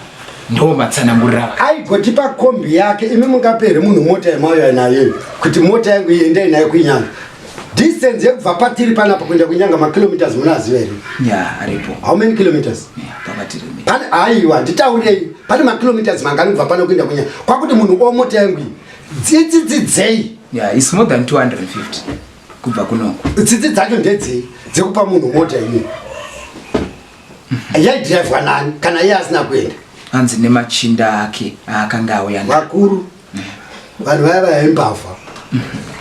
Ndo matsanangurira vaka. Aigotipa kombi yake imi mungape here munhu mota yemauya nayo kuti mota yangu iyi endai nayo kuinyanga distance yekubva patiri panapa kuenda kuinyanga makilometers munoaziva here? Ya aripo. How many kilometers? Pane aiwa nditaurei pane makilometers mangani kubva pano kuenda kunyanga kwakuti munhu omota yangu iyi tsitsi dzidzei yeah, it's more than 250 kubva kunoko tsitsi dzacho ndedzei dzekupa munhu mota ini yaidhiraivhwa nani kana iye asina kuenda hanzi nemachinda ake aakanga auya vakuru vanhu vaya vaya imbavha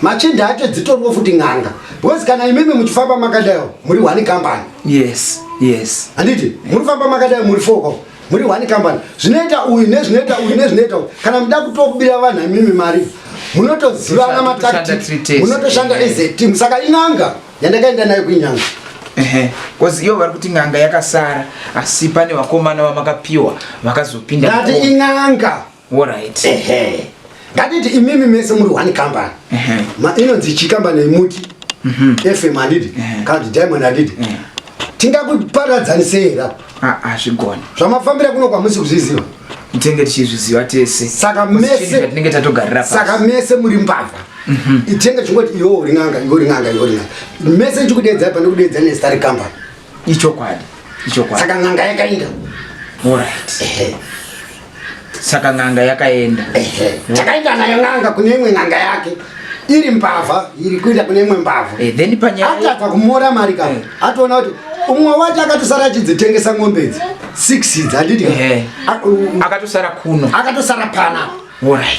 machinda acho dzitoriwo futi n'anga because kana imimi muchifamba makadaiwo muri one company yes yes handiti muri famba makadai muri foko muri one company zvinoita uyu nezvinoita uyu nezvinoita uyu kana muda kutobira vanhu imimi mari munotozivana matactic munotoshanda as a team saka in'anga yandakaenda nayo kuinyanga ehe bcause ivo vari kuti n'anga yakasara asi pane vakomana vamakapiwa vakazopinda ndati in'anga Alright. Ehe. Ngatiti imimi mese muri one company. Ehe. Ma inonzi chi company imuti. Mhm. FM handidi. Ehe. Kana kuti Diamond handidi. Ehe. Tingakuparadzanisei here apa? Ah, ah, zvigone. Zvamafambira kuno kwamusi kuzviziva. Tinenge tichizviziva tese. Saka Kuzi mese- chinhu chatinenge tatogarira pasi. Saka mese muri mbavha. Itenge chingoti iwe uri n'anga, iwe uri n'anga, iwe uri n'anga. Mese ndichikudeedzai pane kudeedzai nezita recompany. Ichokwadi. Ichokwadi. Saka n'anga yakaenda. Alright. Ehe. Saka n'anga yakaenda. Ehe. Takaenda nayo n'anga kune imwe n'anga yake iri mbavha iri kuenda kune imwe mbavha. Eh, then panyaya atadza kumora mari ka Eh. atoona kuti umwe wacho akatosara achidzitengesa ng'ombe idzi six idzi handiti Ehe. Akatosara kuno. Akatosara pana.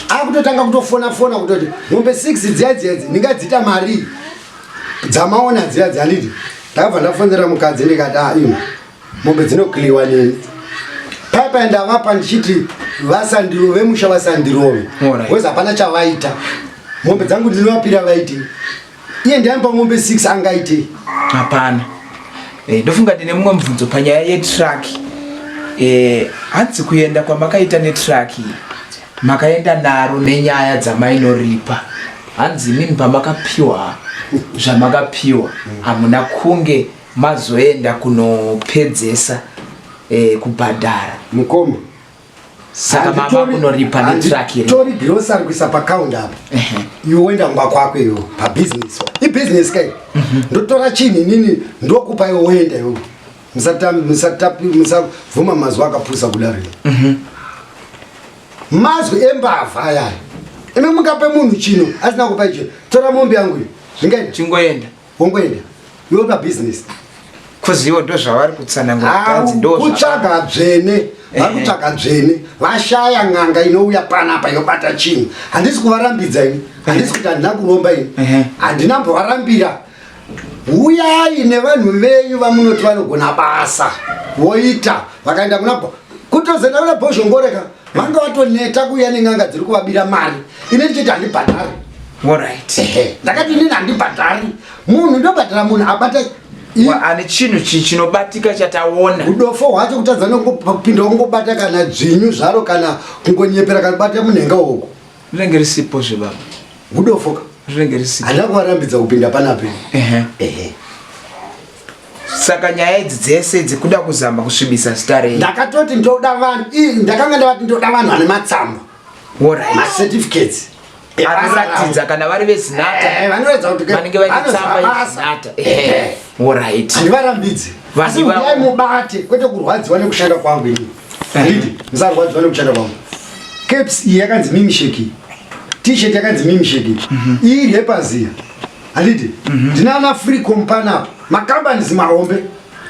Akutotanga kutofona fona kutoti mombe 6 dziya dziya idzi ndingadziita marii dzamaona dziya dziya handiti ndakabva ndafonera mukadzi ndikati ah ino mombe dzinokliwa neni paipai ndavapa ndichiti vasandirove vemusha vasandirove because hapana chavaita mombe dzangu ndinovapira vaite iye ndiaipa mombe 6 angaite hapana eh, ndofunga ndine mumwe mubvunzo panyaya yetruck eh, hanzi kuenda kwamakaita netruck makaenda naro nenyaya dzamainoripa hanzi imimi pamakapiwa zvamakapiwa hamuna kunge mazoenda kunopedzesa eh, kubhadhara mukoma saka mama kunoripa netruck iri tori grocery kuisa pacounter apa iwe woenda kumba kwako iwe pabusiness ibusiness kai mhm. ndotora chinhu inini ndokupa iwe woenda iwe musabvuma mazwi akapusa kudaro mhm. mazwi embavha ayaya imi mukape munhu chino asina kupa icho tora mombe yangu iyo zvingaita chingoenda wongoenda iwe pabusiness kuzivo ndozvavari kutsanangura kutadzi ndo kutsvaga dzvene vari kutsvaga dzvene vashaya n'anga inouya panapa yobata chinhu handisi kuvarambidza ini handisi kuti handina kuromba ini handina mbovarambira huyai nevanhu venyu vamunoti vanogona basa voita vakaenda kuna kutozoenda kuna bhozhongoreka vanga vatoneta kuuya nen'anga dziri kuvabira mari ini ndichiti handibhadhari ndakati inini handibhadhari munhu ndobhadhara munhu abata ane chinhu chinobatika chataona udofo hwacho kutadza nekupinda kungobata kana dzvinyu zvaro kana kungonyepera kana kubata munhenga uku rinenge risipo zvebaba udofoka rinenge risipo handina kuvarambidza kupinda panape ehe saka nyaya idzi dzese dzekuda kuzama kusvibisa zita renyu ndakatoti ndoda vanhu ndakanga ndavati ndoda vanhu vane matsamba macertificates anoratidza kana vari vezinata eh, vanoratidza kuti vanenge vaine tsamba yezinata orit handivarambidzi asi uyai mubate kwete kurwadziwa nekushanda kwangu ini handiti musarwadziwa nekushanda kwangu caps iyi yakanzi mimisheki t-shirt yakanzi mimisheki mhm. iyi repaziya handiti mhm. ndina ana freecom panapa macompanies mahombe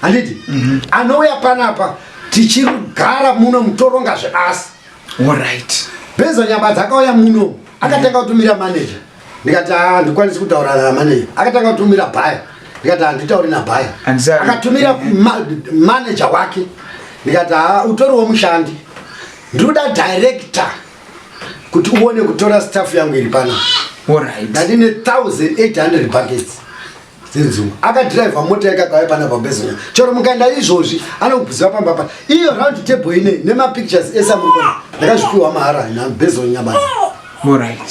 handiti mhm. anouya panapa tichigara muno mutoronga zvebasa Alright. Benzo Nyabadza akauya muno akatanga kutumira manager ndikati ah, handikwanisi kutaura namanager akatanga kutumira bhaya ndikati handitauri nabhaya akatumira manager wake ndikati ha ah, utoriwo mushandi ndinoda director kuti uone kutora staff yangu iri pana ndandine 1800 buckets dzenzungu akadhiraivha mota yake akauya pana pabezona chero mukaenda izvozvi anokubvisiwa pamba pa iyo round table ine nemapictures ese amurikuona ndakazvipiwa mahara nabezon nyabadza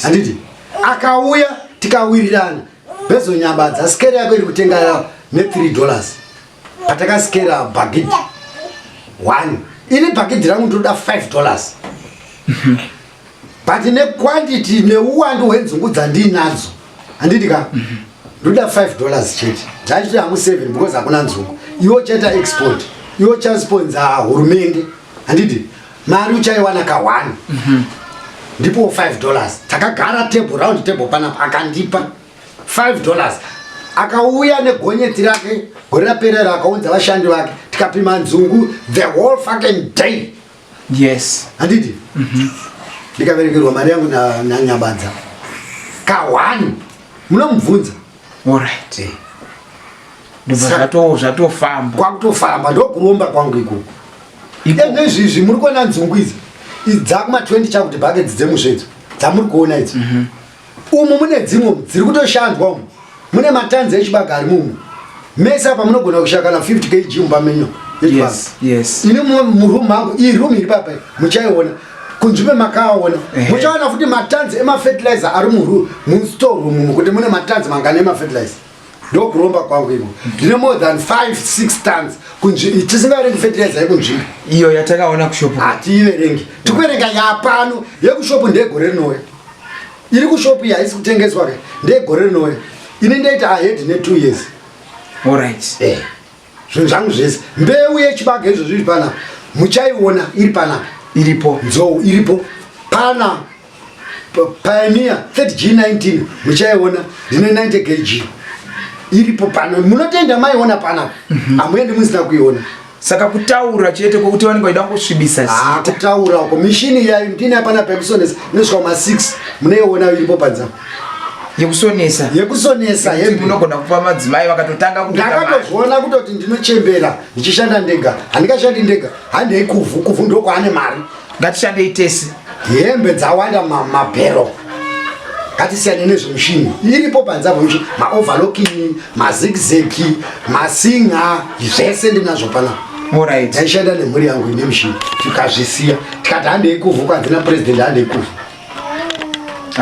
handiti akauya tikawirirana bezon nyabadza skeri yako iri kutenga ne3 dollars patakaskera bhagidhi one ini bhagidhi rangu ndinoda 5 dollars but nequantity neuwandu hwenzungu dzandiinadzo handiti ka ndoda 5 dollars chete ndachiti hangu 7 because hakuna nzungu iwe uchaita export iwe uchasponza hurumende handiti mari uchaiwana ka 1 ndipo 5 dollars takagara table round table panapa akandipa 5 dollars akauya negonyeti rake gore rapera iro akaunza vashandi vake tikapima nzungu the whole fucking day yes handiti mhm. ndikaverekerwa mari yangu nanyabadza ka one munomubvunza alright eh. zvatofamba kwakutofamba ndokuromba kwangu ikoko nezvizvi muri kuona nzungu idzi dzakuma 20 chakuti bhaketsi dzemusvedzo dzamuri kuona idzi mhm. Umu mune dzimwe dziri kutoshandwa umu. Mune matanzi echibaga ari mumu. Mese apa munogona kushaya kana 50 kg mumba menyu. Yes, yes. Ini muroom mangu, iyi room iri papa muchaiona. Kunzvimbe makaona. Muchaona futi matanzi emafertilizer ari muru mustore room umu kuti mune matanzi mangani emafertilizer. Ndokuromba kwangu iko. Ndine more than 5 6 tons kunzvimbe tisingaverengi fertilizer yekunzvimbe. Iyo yatakaona kushop. Hatiiverengi. Tikuverenga yapano yekushop ndegore rinouya. iri kushop iyi haisi kutengeswa ke ndeyegore rinouya ini ndoita ahead ne two years alright eh zvinhu zvangu zvese mbeu yechibage izvo zviri panapa muchaiona iri panapa iripo nzou iripo pana pioneer 30 g 19 muchaiona ndine 90 kg iripo pano munotoenda maiona panapa mhm. hamuendi musina kuiona mm -hmm. Saka kutaura chete kwekuti vanenge vachida kusvibisa ah, zita. Kutaura uko mishini iyayo ndine hapana pekusonesa inosvika kuma 6 munoiona iripo panze. Yekusonesa. Yekusonesa hembe. Munogona kupa madzimai vakatotanga kutoita. Ndakatozviona kutoti ndinochembera ndichishanda ndega. Handingashandi ndega. Handei kuvhu kuvhu ndokwaane mari. Ngatishandei tese. Hembe dzawanda mabhero. Ngatisiyane nezvemushini. Iripo panze apo mishini. Maoverlocking, mazigzag, masinga, zvese ndinazvo panapa. Alright. Ndaishanda nemhuri yangu ine mushini. Tikazvisiya. Tikati handei kuvhu kwanzi napresident handei kuvhu.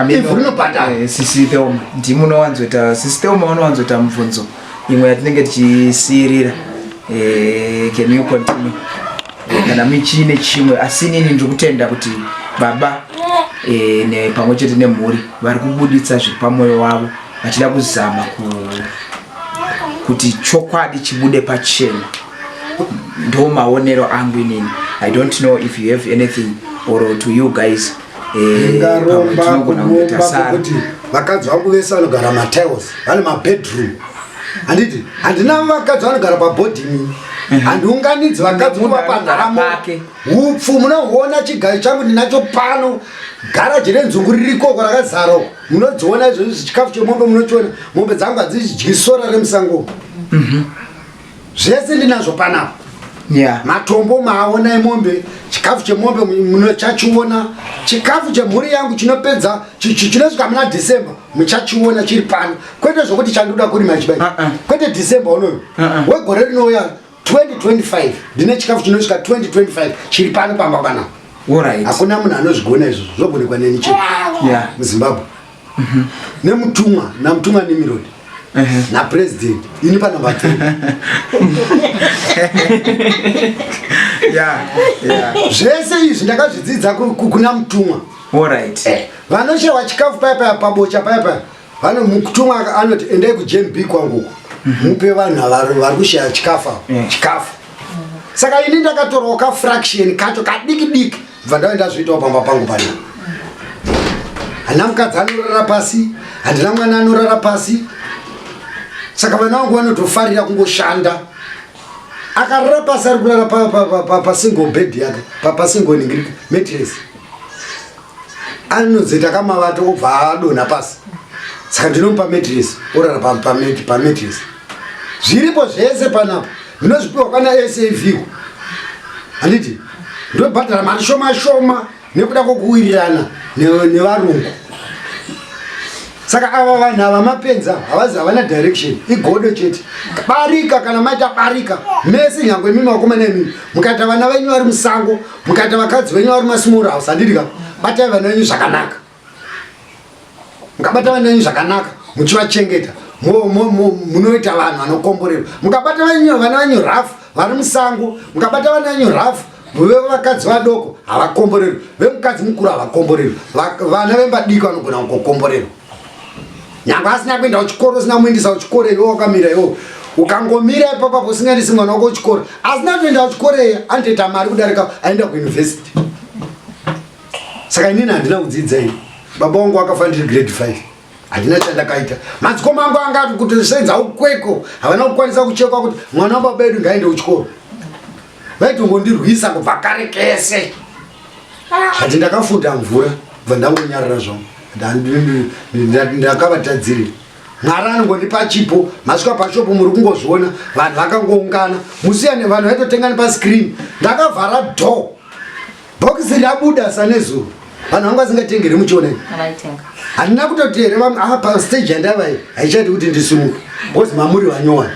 Ivhu rinobhadhara. Eh, sisi Thelma, ndimi munowanzoita sisi Thelma vanowanzoita mubvunzo imwe yatinenge tichisiyirira. Eh, can you continue? Kana muchiine chimwe asi inini ndiri kutenda kuti baba e, ne, pamwe chete nemhuri vari kubuditsa zviri pamwoyo wavo vachida kuzama ku, kuti chokwadi chibude pachena ndo maonero angu inini i don't know if you have anything or to you guys eh, ndingaromba kuromba kuti vakadzi vangu vese vanogara matiles vane mabedroom handiti handina vakadzi vanogara pabhodhini mhm. handiunganidzi vakadzi kuvapa nhamo upfu munohuona chigayo changu ndinacho pano garaji renzungu ririkoko rakazara uko munodziona izvozvi chikafu chemombe munochiona mombe dzangu hadzidyi sora remusango mhm. Zvese ndinazvo panapa. Yeah. Matombo maaona emombe, chikafu chemombe munochachiona, chikafu chemhuri yangu chinopedza chinosvika muna December muchachiona chiri pano. Kwete zvokuti chandoda kurima chibai. Uh -uh. Kwete December unoyo. Uh -uh. Wegore rinouya 2025 ndine chikafu chinosvika 2025 chiri pano pamba panapa. Alright. Hakuna munhu anozvigona izvozvo, zvogonekwa neni chete. Yeah. MuZimbabwe. Mm -hmm. Nemutumwa, namutumwa Nimrod. Uh -huh. Na president ini pa number 3. Yeah, yeah. Zvese izvi ndakazvidzidza kuna mutumwa. Alright. Eh, vanoshewa chikafu paya paya pabocha paya paya. Vano mutumwa anoti endai kuJMB kwangu uko. Mm -hmm. Mupe vanhu vari kushaya chikafu. Yeah. Chikafu. Saka ini ndakatorawo ka fraction kacho kadiki diki bva ndave ndazviitawo pamba pangu pana. Handina mukadzi anorara pasi, handina mwana anorara pasi. Saka vana vangu vanotofarira kungoshanda. Akarara pasi ari kurara pa, pa, pa, pa, pa single bed yake, pa, pa single ningirika, mattress. Anozoita kamavato obva adonha pasi. Saka ndinomupa mattress, orara pa, pa, pa mattress. Zviripo zvese panapa. Ndinozvipiwa kwana SAV. Handiti? Ndobhadhara mari shoma shoma nekuda kwokuwirirana nevarungu. Saka ava vanhu ava mapenzi ava havazi havana direction igodo chete. Barika kana maita barika mese nyangwe imimi vakomana imimi mukaita vana venyu vari musango mukaita vakadzi venyu vari masmall house handiti ka batai vana venyu zvakanaka. Mukabata vana venyu zvakanaka muchivachengeta munoita vanhu vanokomborerwa. Mukabata vana venyu rafu vari musango mukabata vana venyu rafu vevakadzi vadoko havakomborerwi, vemukadzi mukuru havakomborerwi, vana vembadiki vanogona kukomborerwa. Nyangwe asina kuenda kuchikoro, usina kumuendesa kuchikoro, iwe wakamira iwe ukangomira ipapo usingaendesi mwana wako kuchikoro, asina kuenda kuchikoro iye anotoita mari kudarika aenda kuyunivhesiti. Saka inini handina kudzidza ini, baba wangu akafa ndiri grade 5 handina chandakaita. Madzikoma angu anga ati kuti senza ukweko havana kukwanisa kuchekwa kuti mwana wababa edu ngaende kuchikoro. Vaitongondirwisa kubva kare kese. Hati ndakafunda mvura bva ndangonyarara zvangu. Ndakavatadzirira. Mwari anongondipa chipo, masvika pashopo muri kungozviona vanhu vakangoungana. Musiyane vanhu vaitotenga nepascreen. Ndakavhara door. Bhokisi rabuda sanezuro. Vanhu vanga vasingatengere muchiona. Vaitenga. Handina kutoti here vamwe ah pa stage yandava iyi haichadi kuti ndisimuke. Because mamuri vanyowani.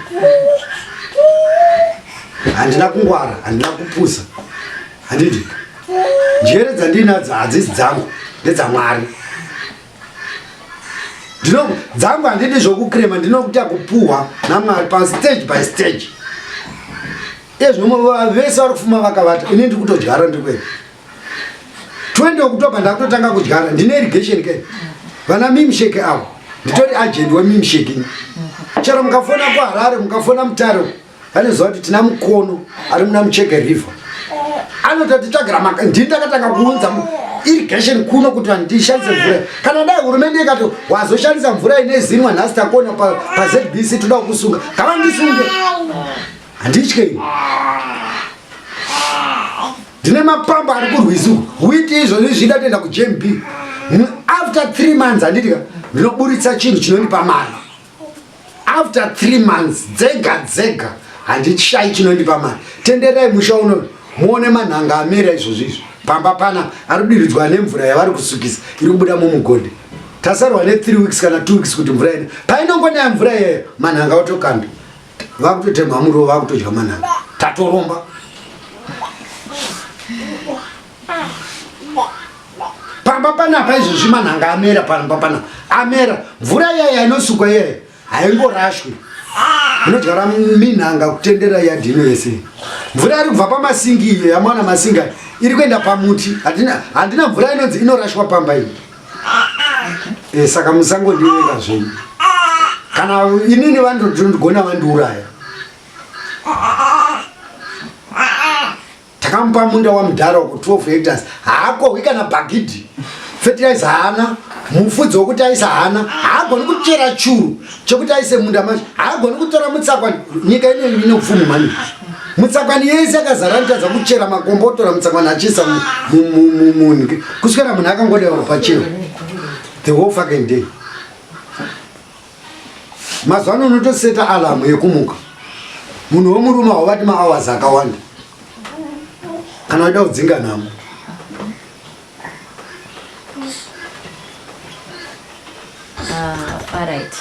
Handina kungwara, handina kupusa. Handidi. Njere dzandinadzo hadzisi dzangu, ndedzaMwari. Ndino dzangu handidi zvokukrema, ndinokuita kupuhwa naMwari pa stage by stage. Iye zvino vese vari kufuma vakavata, ini ndiri kutodyara ndiri kwega. 20 October ndakutotanga kudyara, ndine irrigation ke. Vana mimshake avo, nditori agent wemimshake ini. Chero mukafona kuHarare, mukafona Mutare, vanoziva kuti tina mukono ari muna Mucheke River. Anototitsvagira maka, ndini ndakatanga kuunza irrigation kuno kuti vanhu tishandise mvura. Kana dai hurumende ikati wazoshandisa mvura ine zinwa nhasi takuona pa ZBC toda kukusunga, ngavandisunge. Handitye ini. Ndine mapamba ari kurwizi uku. Witi izvozvi zvida toenda kuJMB. After 3 months handiti ka ndinoburitsa chinhu chinondipa mari. After 3 months dzega dzega handishayi chinondipa mari. Tenderai musha uno muone manhanga amera izvozvi izvi. Pamba pana ari kudiridzwa nemvura yavari kusukisa iri kubuda mumugodhi. Tasarwa ne 3 weeks kana 2 weeks kuti mvura ine. Painongonaya mvura iyeyo manhanga otokanda. Vakutotemha muriwo vakutodya manhanga. Tatoromba. Pamba panapa izvozvi manhanga amera pamba pana amera mvura iyaya inosukwa iyaya haingorashwi inodyara minhanga kutendera yadhi ino yese mvura iri kubva pamasingi iyo yamaona masingi aya iri kuenda pamuti handina mvura inonzi inorashwa pamba iyi e, saka musangondivenga zvenyu kana inini vandogonha vandiuraya Takamupa munda wamudhara uko 12 hectares haakohwi kana bhagidhi fertilizer haana mufudzi wekuti aisa haana haagoni kuchera churu chekuti aise munda macho haagoni kutora mutsakwani nyika ine ine upfumi mani mutsakwani yese akazara anotadza kuchera makombo otora mutsakwani achiisa munhu kuswera munhu akangodewa pachero the whole fucking day Mazuva ano unotoseta alarm yekumuka. Munhu wemurume hauvati mahours akawanda. Kana uchida kudzinga nhamo. Uh, alright.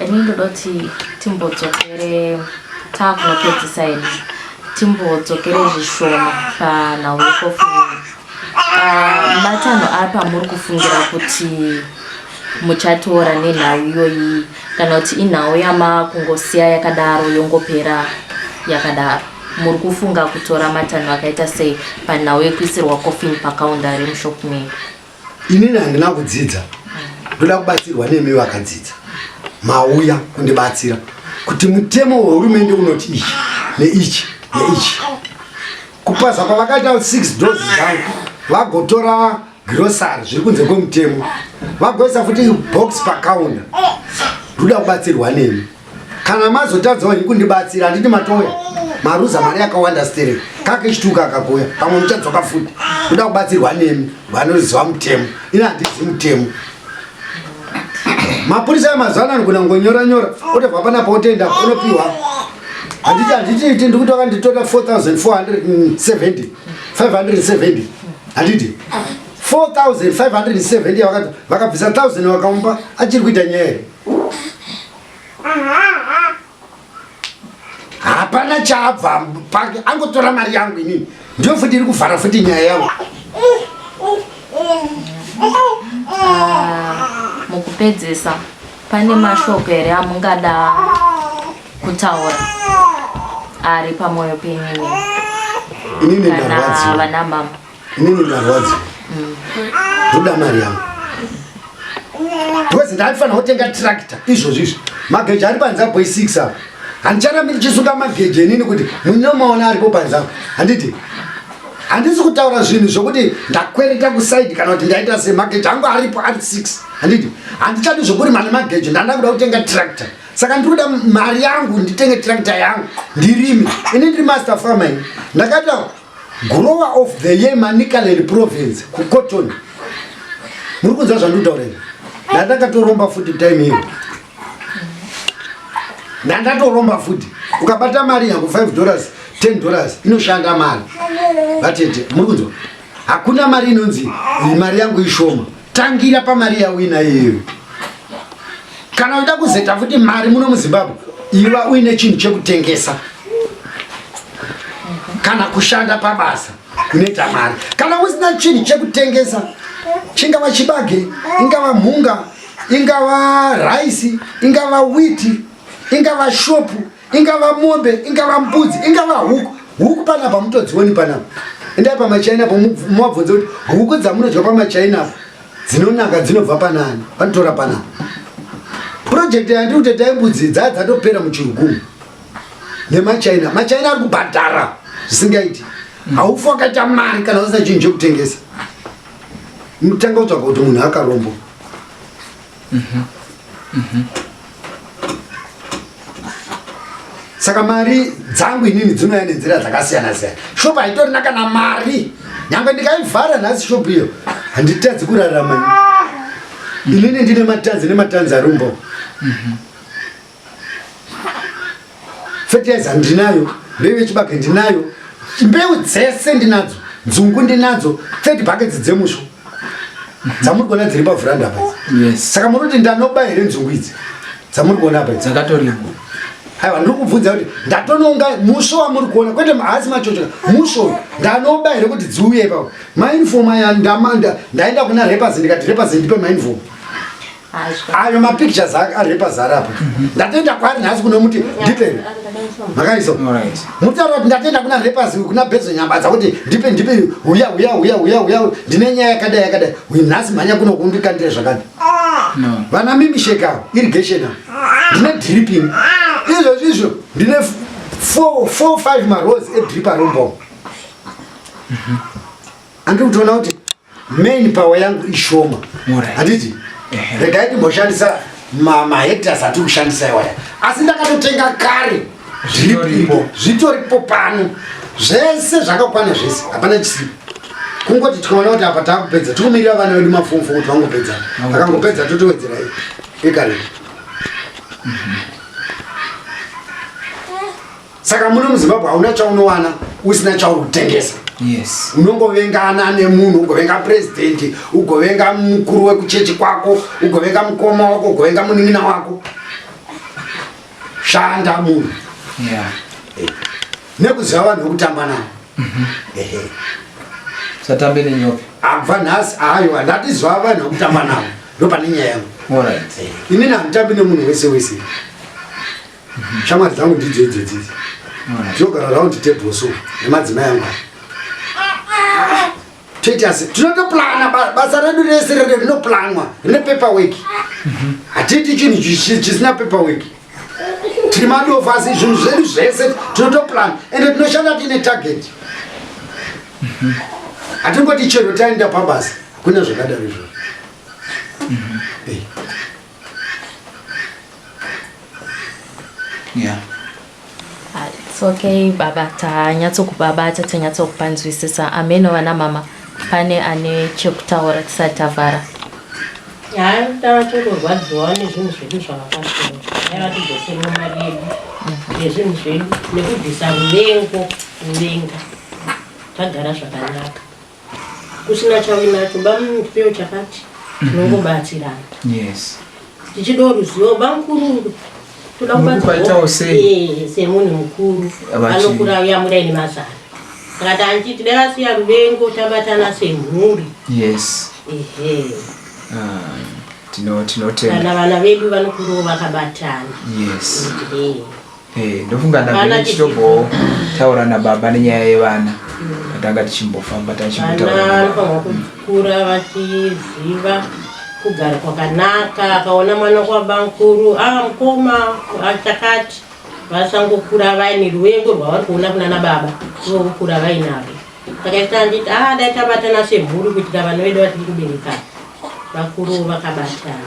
Ini ndoda kuti timbodzokere taakunopedzisa ini timbodzokere zvishoma panhau yekofini. Uh, matanho api amuri kufungira kuti muchatora nenhau iyoyi kana kuti inhau yamakungosiya yakadaro yongopera yakadaro muri kufunga kutora matanho akaita sei panhau yekuisirwa coffin pakaunda remushop menyu inini handina kudzidza ndoda kubatsirwa nemi vakadzidza mauya kundibatsira kuti mutemo wehurumende unoti ichi neichi neichi kupaza kwavakaita 6 doors dzangu vagotora Grocery zviri kunze kwemutemo. Vagoisa futi box pacounter. Ndoda kubatsirwa nemi. Kana mazotadzawo henyu kundibatsira handiti matoya. Maruza mari yakawanda sterek. Kake chituka akakuya. Pamwe muchadzoka futi. Ndoda kubatsirwa nemi vanoziva mutemo. Ini handizi mutemo. Mapurisa emazuva ano anogona kungonyora nyora otobva panapa otoenda unopiwa. Handiti handiti ndikuti vakanditora 4470 570 handiti 4570 yakati vakabvisa 1000 vakamupa achiri kuita nyaya here hapana chaabva pake angotora mari yangu inini ndiyo futi iri kuvhara futi nyaya yavo ah, mukupedzesa pane mashoko here amungada kutaura ari pamwoyo penyu inini ndarwadziwa vana mama inini ndarwadziwa mm. ndoda mari yangu because ndaifanira kutenga tractor izvozvo izvi mageji ari panze apo i6 apa handicharambi ndichisuka mageji inini kuti munomaona aripo panze apo handiti handisi kutaura zvinhu zvokuti ndakwereta kusaidi kana kuti ndaita sei mageji angu aripo ari 6 handiti handichadi zvokurima nemageji ndanda kuda kutenga tractor saka ndiri kuda mari yangu nditenge tractor yangu ndirime ini ndiri master farmer ini ndakaita grower of the year manicaland province kucotton muri kunzwa zvandiri kutaura ini ndandakatoromba futi time iyo ndandatoromba futi ukabata mari yangu 5 dollars 10 dollars inoshanda mari vatete muri kunzwa hakuna mari inonzi mari yangu ishoma tangira pamari yawina iyoyo kana uchida kuzeta futi mari muno muzimbabwe iva uine chinhu chekutengesa kana kushanda pabasa unoita mari kana usina chinhu chekutengesa chingava chibage ingava mhunga ingava raisi ingava witi ingava shopu ingava mombe ingava mbudzi ingava huku huku panapa mutodzioni panapa endai pamachaina po muvabvunze kuti huku dzamunodya pamachaina apo dzinonaka dzinobva panani vanotora panapa purojekti yandiri kuti tai mbudzi dzaa dzatopera muchirugumu nemachaina machaina ari kubhadhara zvisingaiti haufi wakaita mari kana usina chinhu chekutengesa mutanga kutsvaga kuti munhu akarombo Mm -hmm. Mm -hmm. Saka mari dzangu inini dzinouya nenzira dzakasiyana siyana. Shopa haitorina kana mari. Nyangwe ndikaivhara nhasi shop iyo handitadzi kurarama. Inini ndine matanzi nematanzi arumbo. Fertilizer ndinayo, mbeu yechibage ndinayo, mbeu dzese ndinadzo, nzungu ndinadzo, 30 buckets dzemusvo dzamuri kuona dziri pavhuranda apa idzi. Yes. Saka muri kuti ndanoba here nzungu idzi dzamuri kuona apa idzi? Dzakatorimwa. Aiwa, ndiri kubvunza kuti ndatononga musvo wamuri kuona, kwete haasi machocho, musvo uyu ndanoba here kuti dziuye ipapo? Mauniform aya ndaenda kuna Rappers ndikati Rappers ndipe mauniform. Ayo mapictures aRappers ari apa. Ndatoenda kwaari nhasi kunomuti ndipe. Makaisa. Mutaura kuti ndatoenda kuna Rappers kuna Bezo Nyambadza kuti ndipe ndipe uya uya uya uya uya ndine nyaya yakadai yakadai. Uyu nhasi mhanya kuno kundikandire zvakadai. No. Vana mimi sheka irrigation ava. Ndine dripping. Izvo izvo ndine 4 4 5 marows edrip arombo. Andiri kutoona kuti main power yangu ishoma. Handiti? Regai timboshandisa mahectares atiri kushandisa iwaya. Asi ndakatotenga kare Zvitoripo. Zvitoripo pano. Zvese zvakakwana zvese. Hapana chisipo. Kungoti tikaona kuti apa takupedza, tikumirira vana vedu mafomfo kuti vangopedza. Vakangopedza totowedzera ekare. Saka muno muZimbabwe hauna chaunowana usina chauri kutengesa. Yes. Unongovengana nemunhu, ugovenga president, ugovenga mukuru wekuchechi kwako, ugovenga mukoma wako, ugovenga munin'ina wako. Shanda munhu. Yeah. Nekuziva vanhu vekutamba navo. Ehe. Usatambe nenyoka. Abva nhasi aiwa ndatiziva vanhu vekutamba navo. Ndopane nyaya yangu. All right. Inini handitambi nemunhu wese wese. Shamwari dzangu ndidzo idzo dzidzi. Tinogara round table so nemadzimai angu aya. Toita se tinotoplana basa redu rese rere rinoplanwa rine paperwork. Hatiiti chinhu chisina paperwork. Tiri madofu asi zvinhu zvedu zvese tinotoplana ende tinoshanda tiine target. Hatingoti chero taenda pabasa hakuna zvakadaro izvozvo. Yeah. It's okay baba, tanyatsokubabata, tanyatsokupanzwisisa. Ameno vana mama, pane ane chekutaura tisati tavhara? Hayi, tava tongorwadziwa nezvinhu zvedu zvavakatora. Dai vatidzoserwa mari yedu nezvinhu zvedu nekubvisa ruvengo, kuvenga. Tagara zvakanaka. Kusina chauinacho bamundipewo chakati tinongobatsirana. Yes. Tichidawo ruzivo bamukuru toda Muri sei? Semunhu mukuru anokura uyamurai nemazana. Saka tanchiti dai vasiya ruvengo tabatana semhuri. Yes. Ehe. Tinotenda. Kana vana vedu vanokurawo vakabatana. Yes. Ehe. Ndofunga ndabve ndichitombotaura nababa nenyaya yevana. Patanga tichimbofamba tachimbotaura. Vana vanofanirwa kukura vachiziva kugara kwakanaka. Akaona mwana kwabamukuru, mukoma, chakati. Vasangokura vaine ruvengo rwavari kuona kunana baba, ivo vokura vainarwo. Saka isu tanditi, dai tabatana semhuri kuitira vana vedu vatiri kubereka vakuru vakabatana.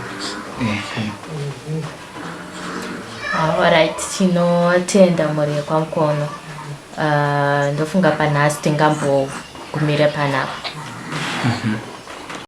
Alright, tinotenda mhuri yekwaMukono. Ndofunga panhasi tingambogumire panapa.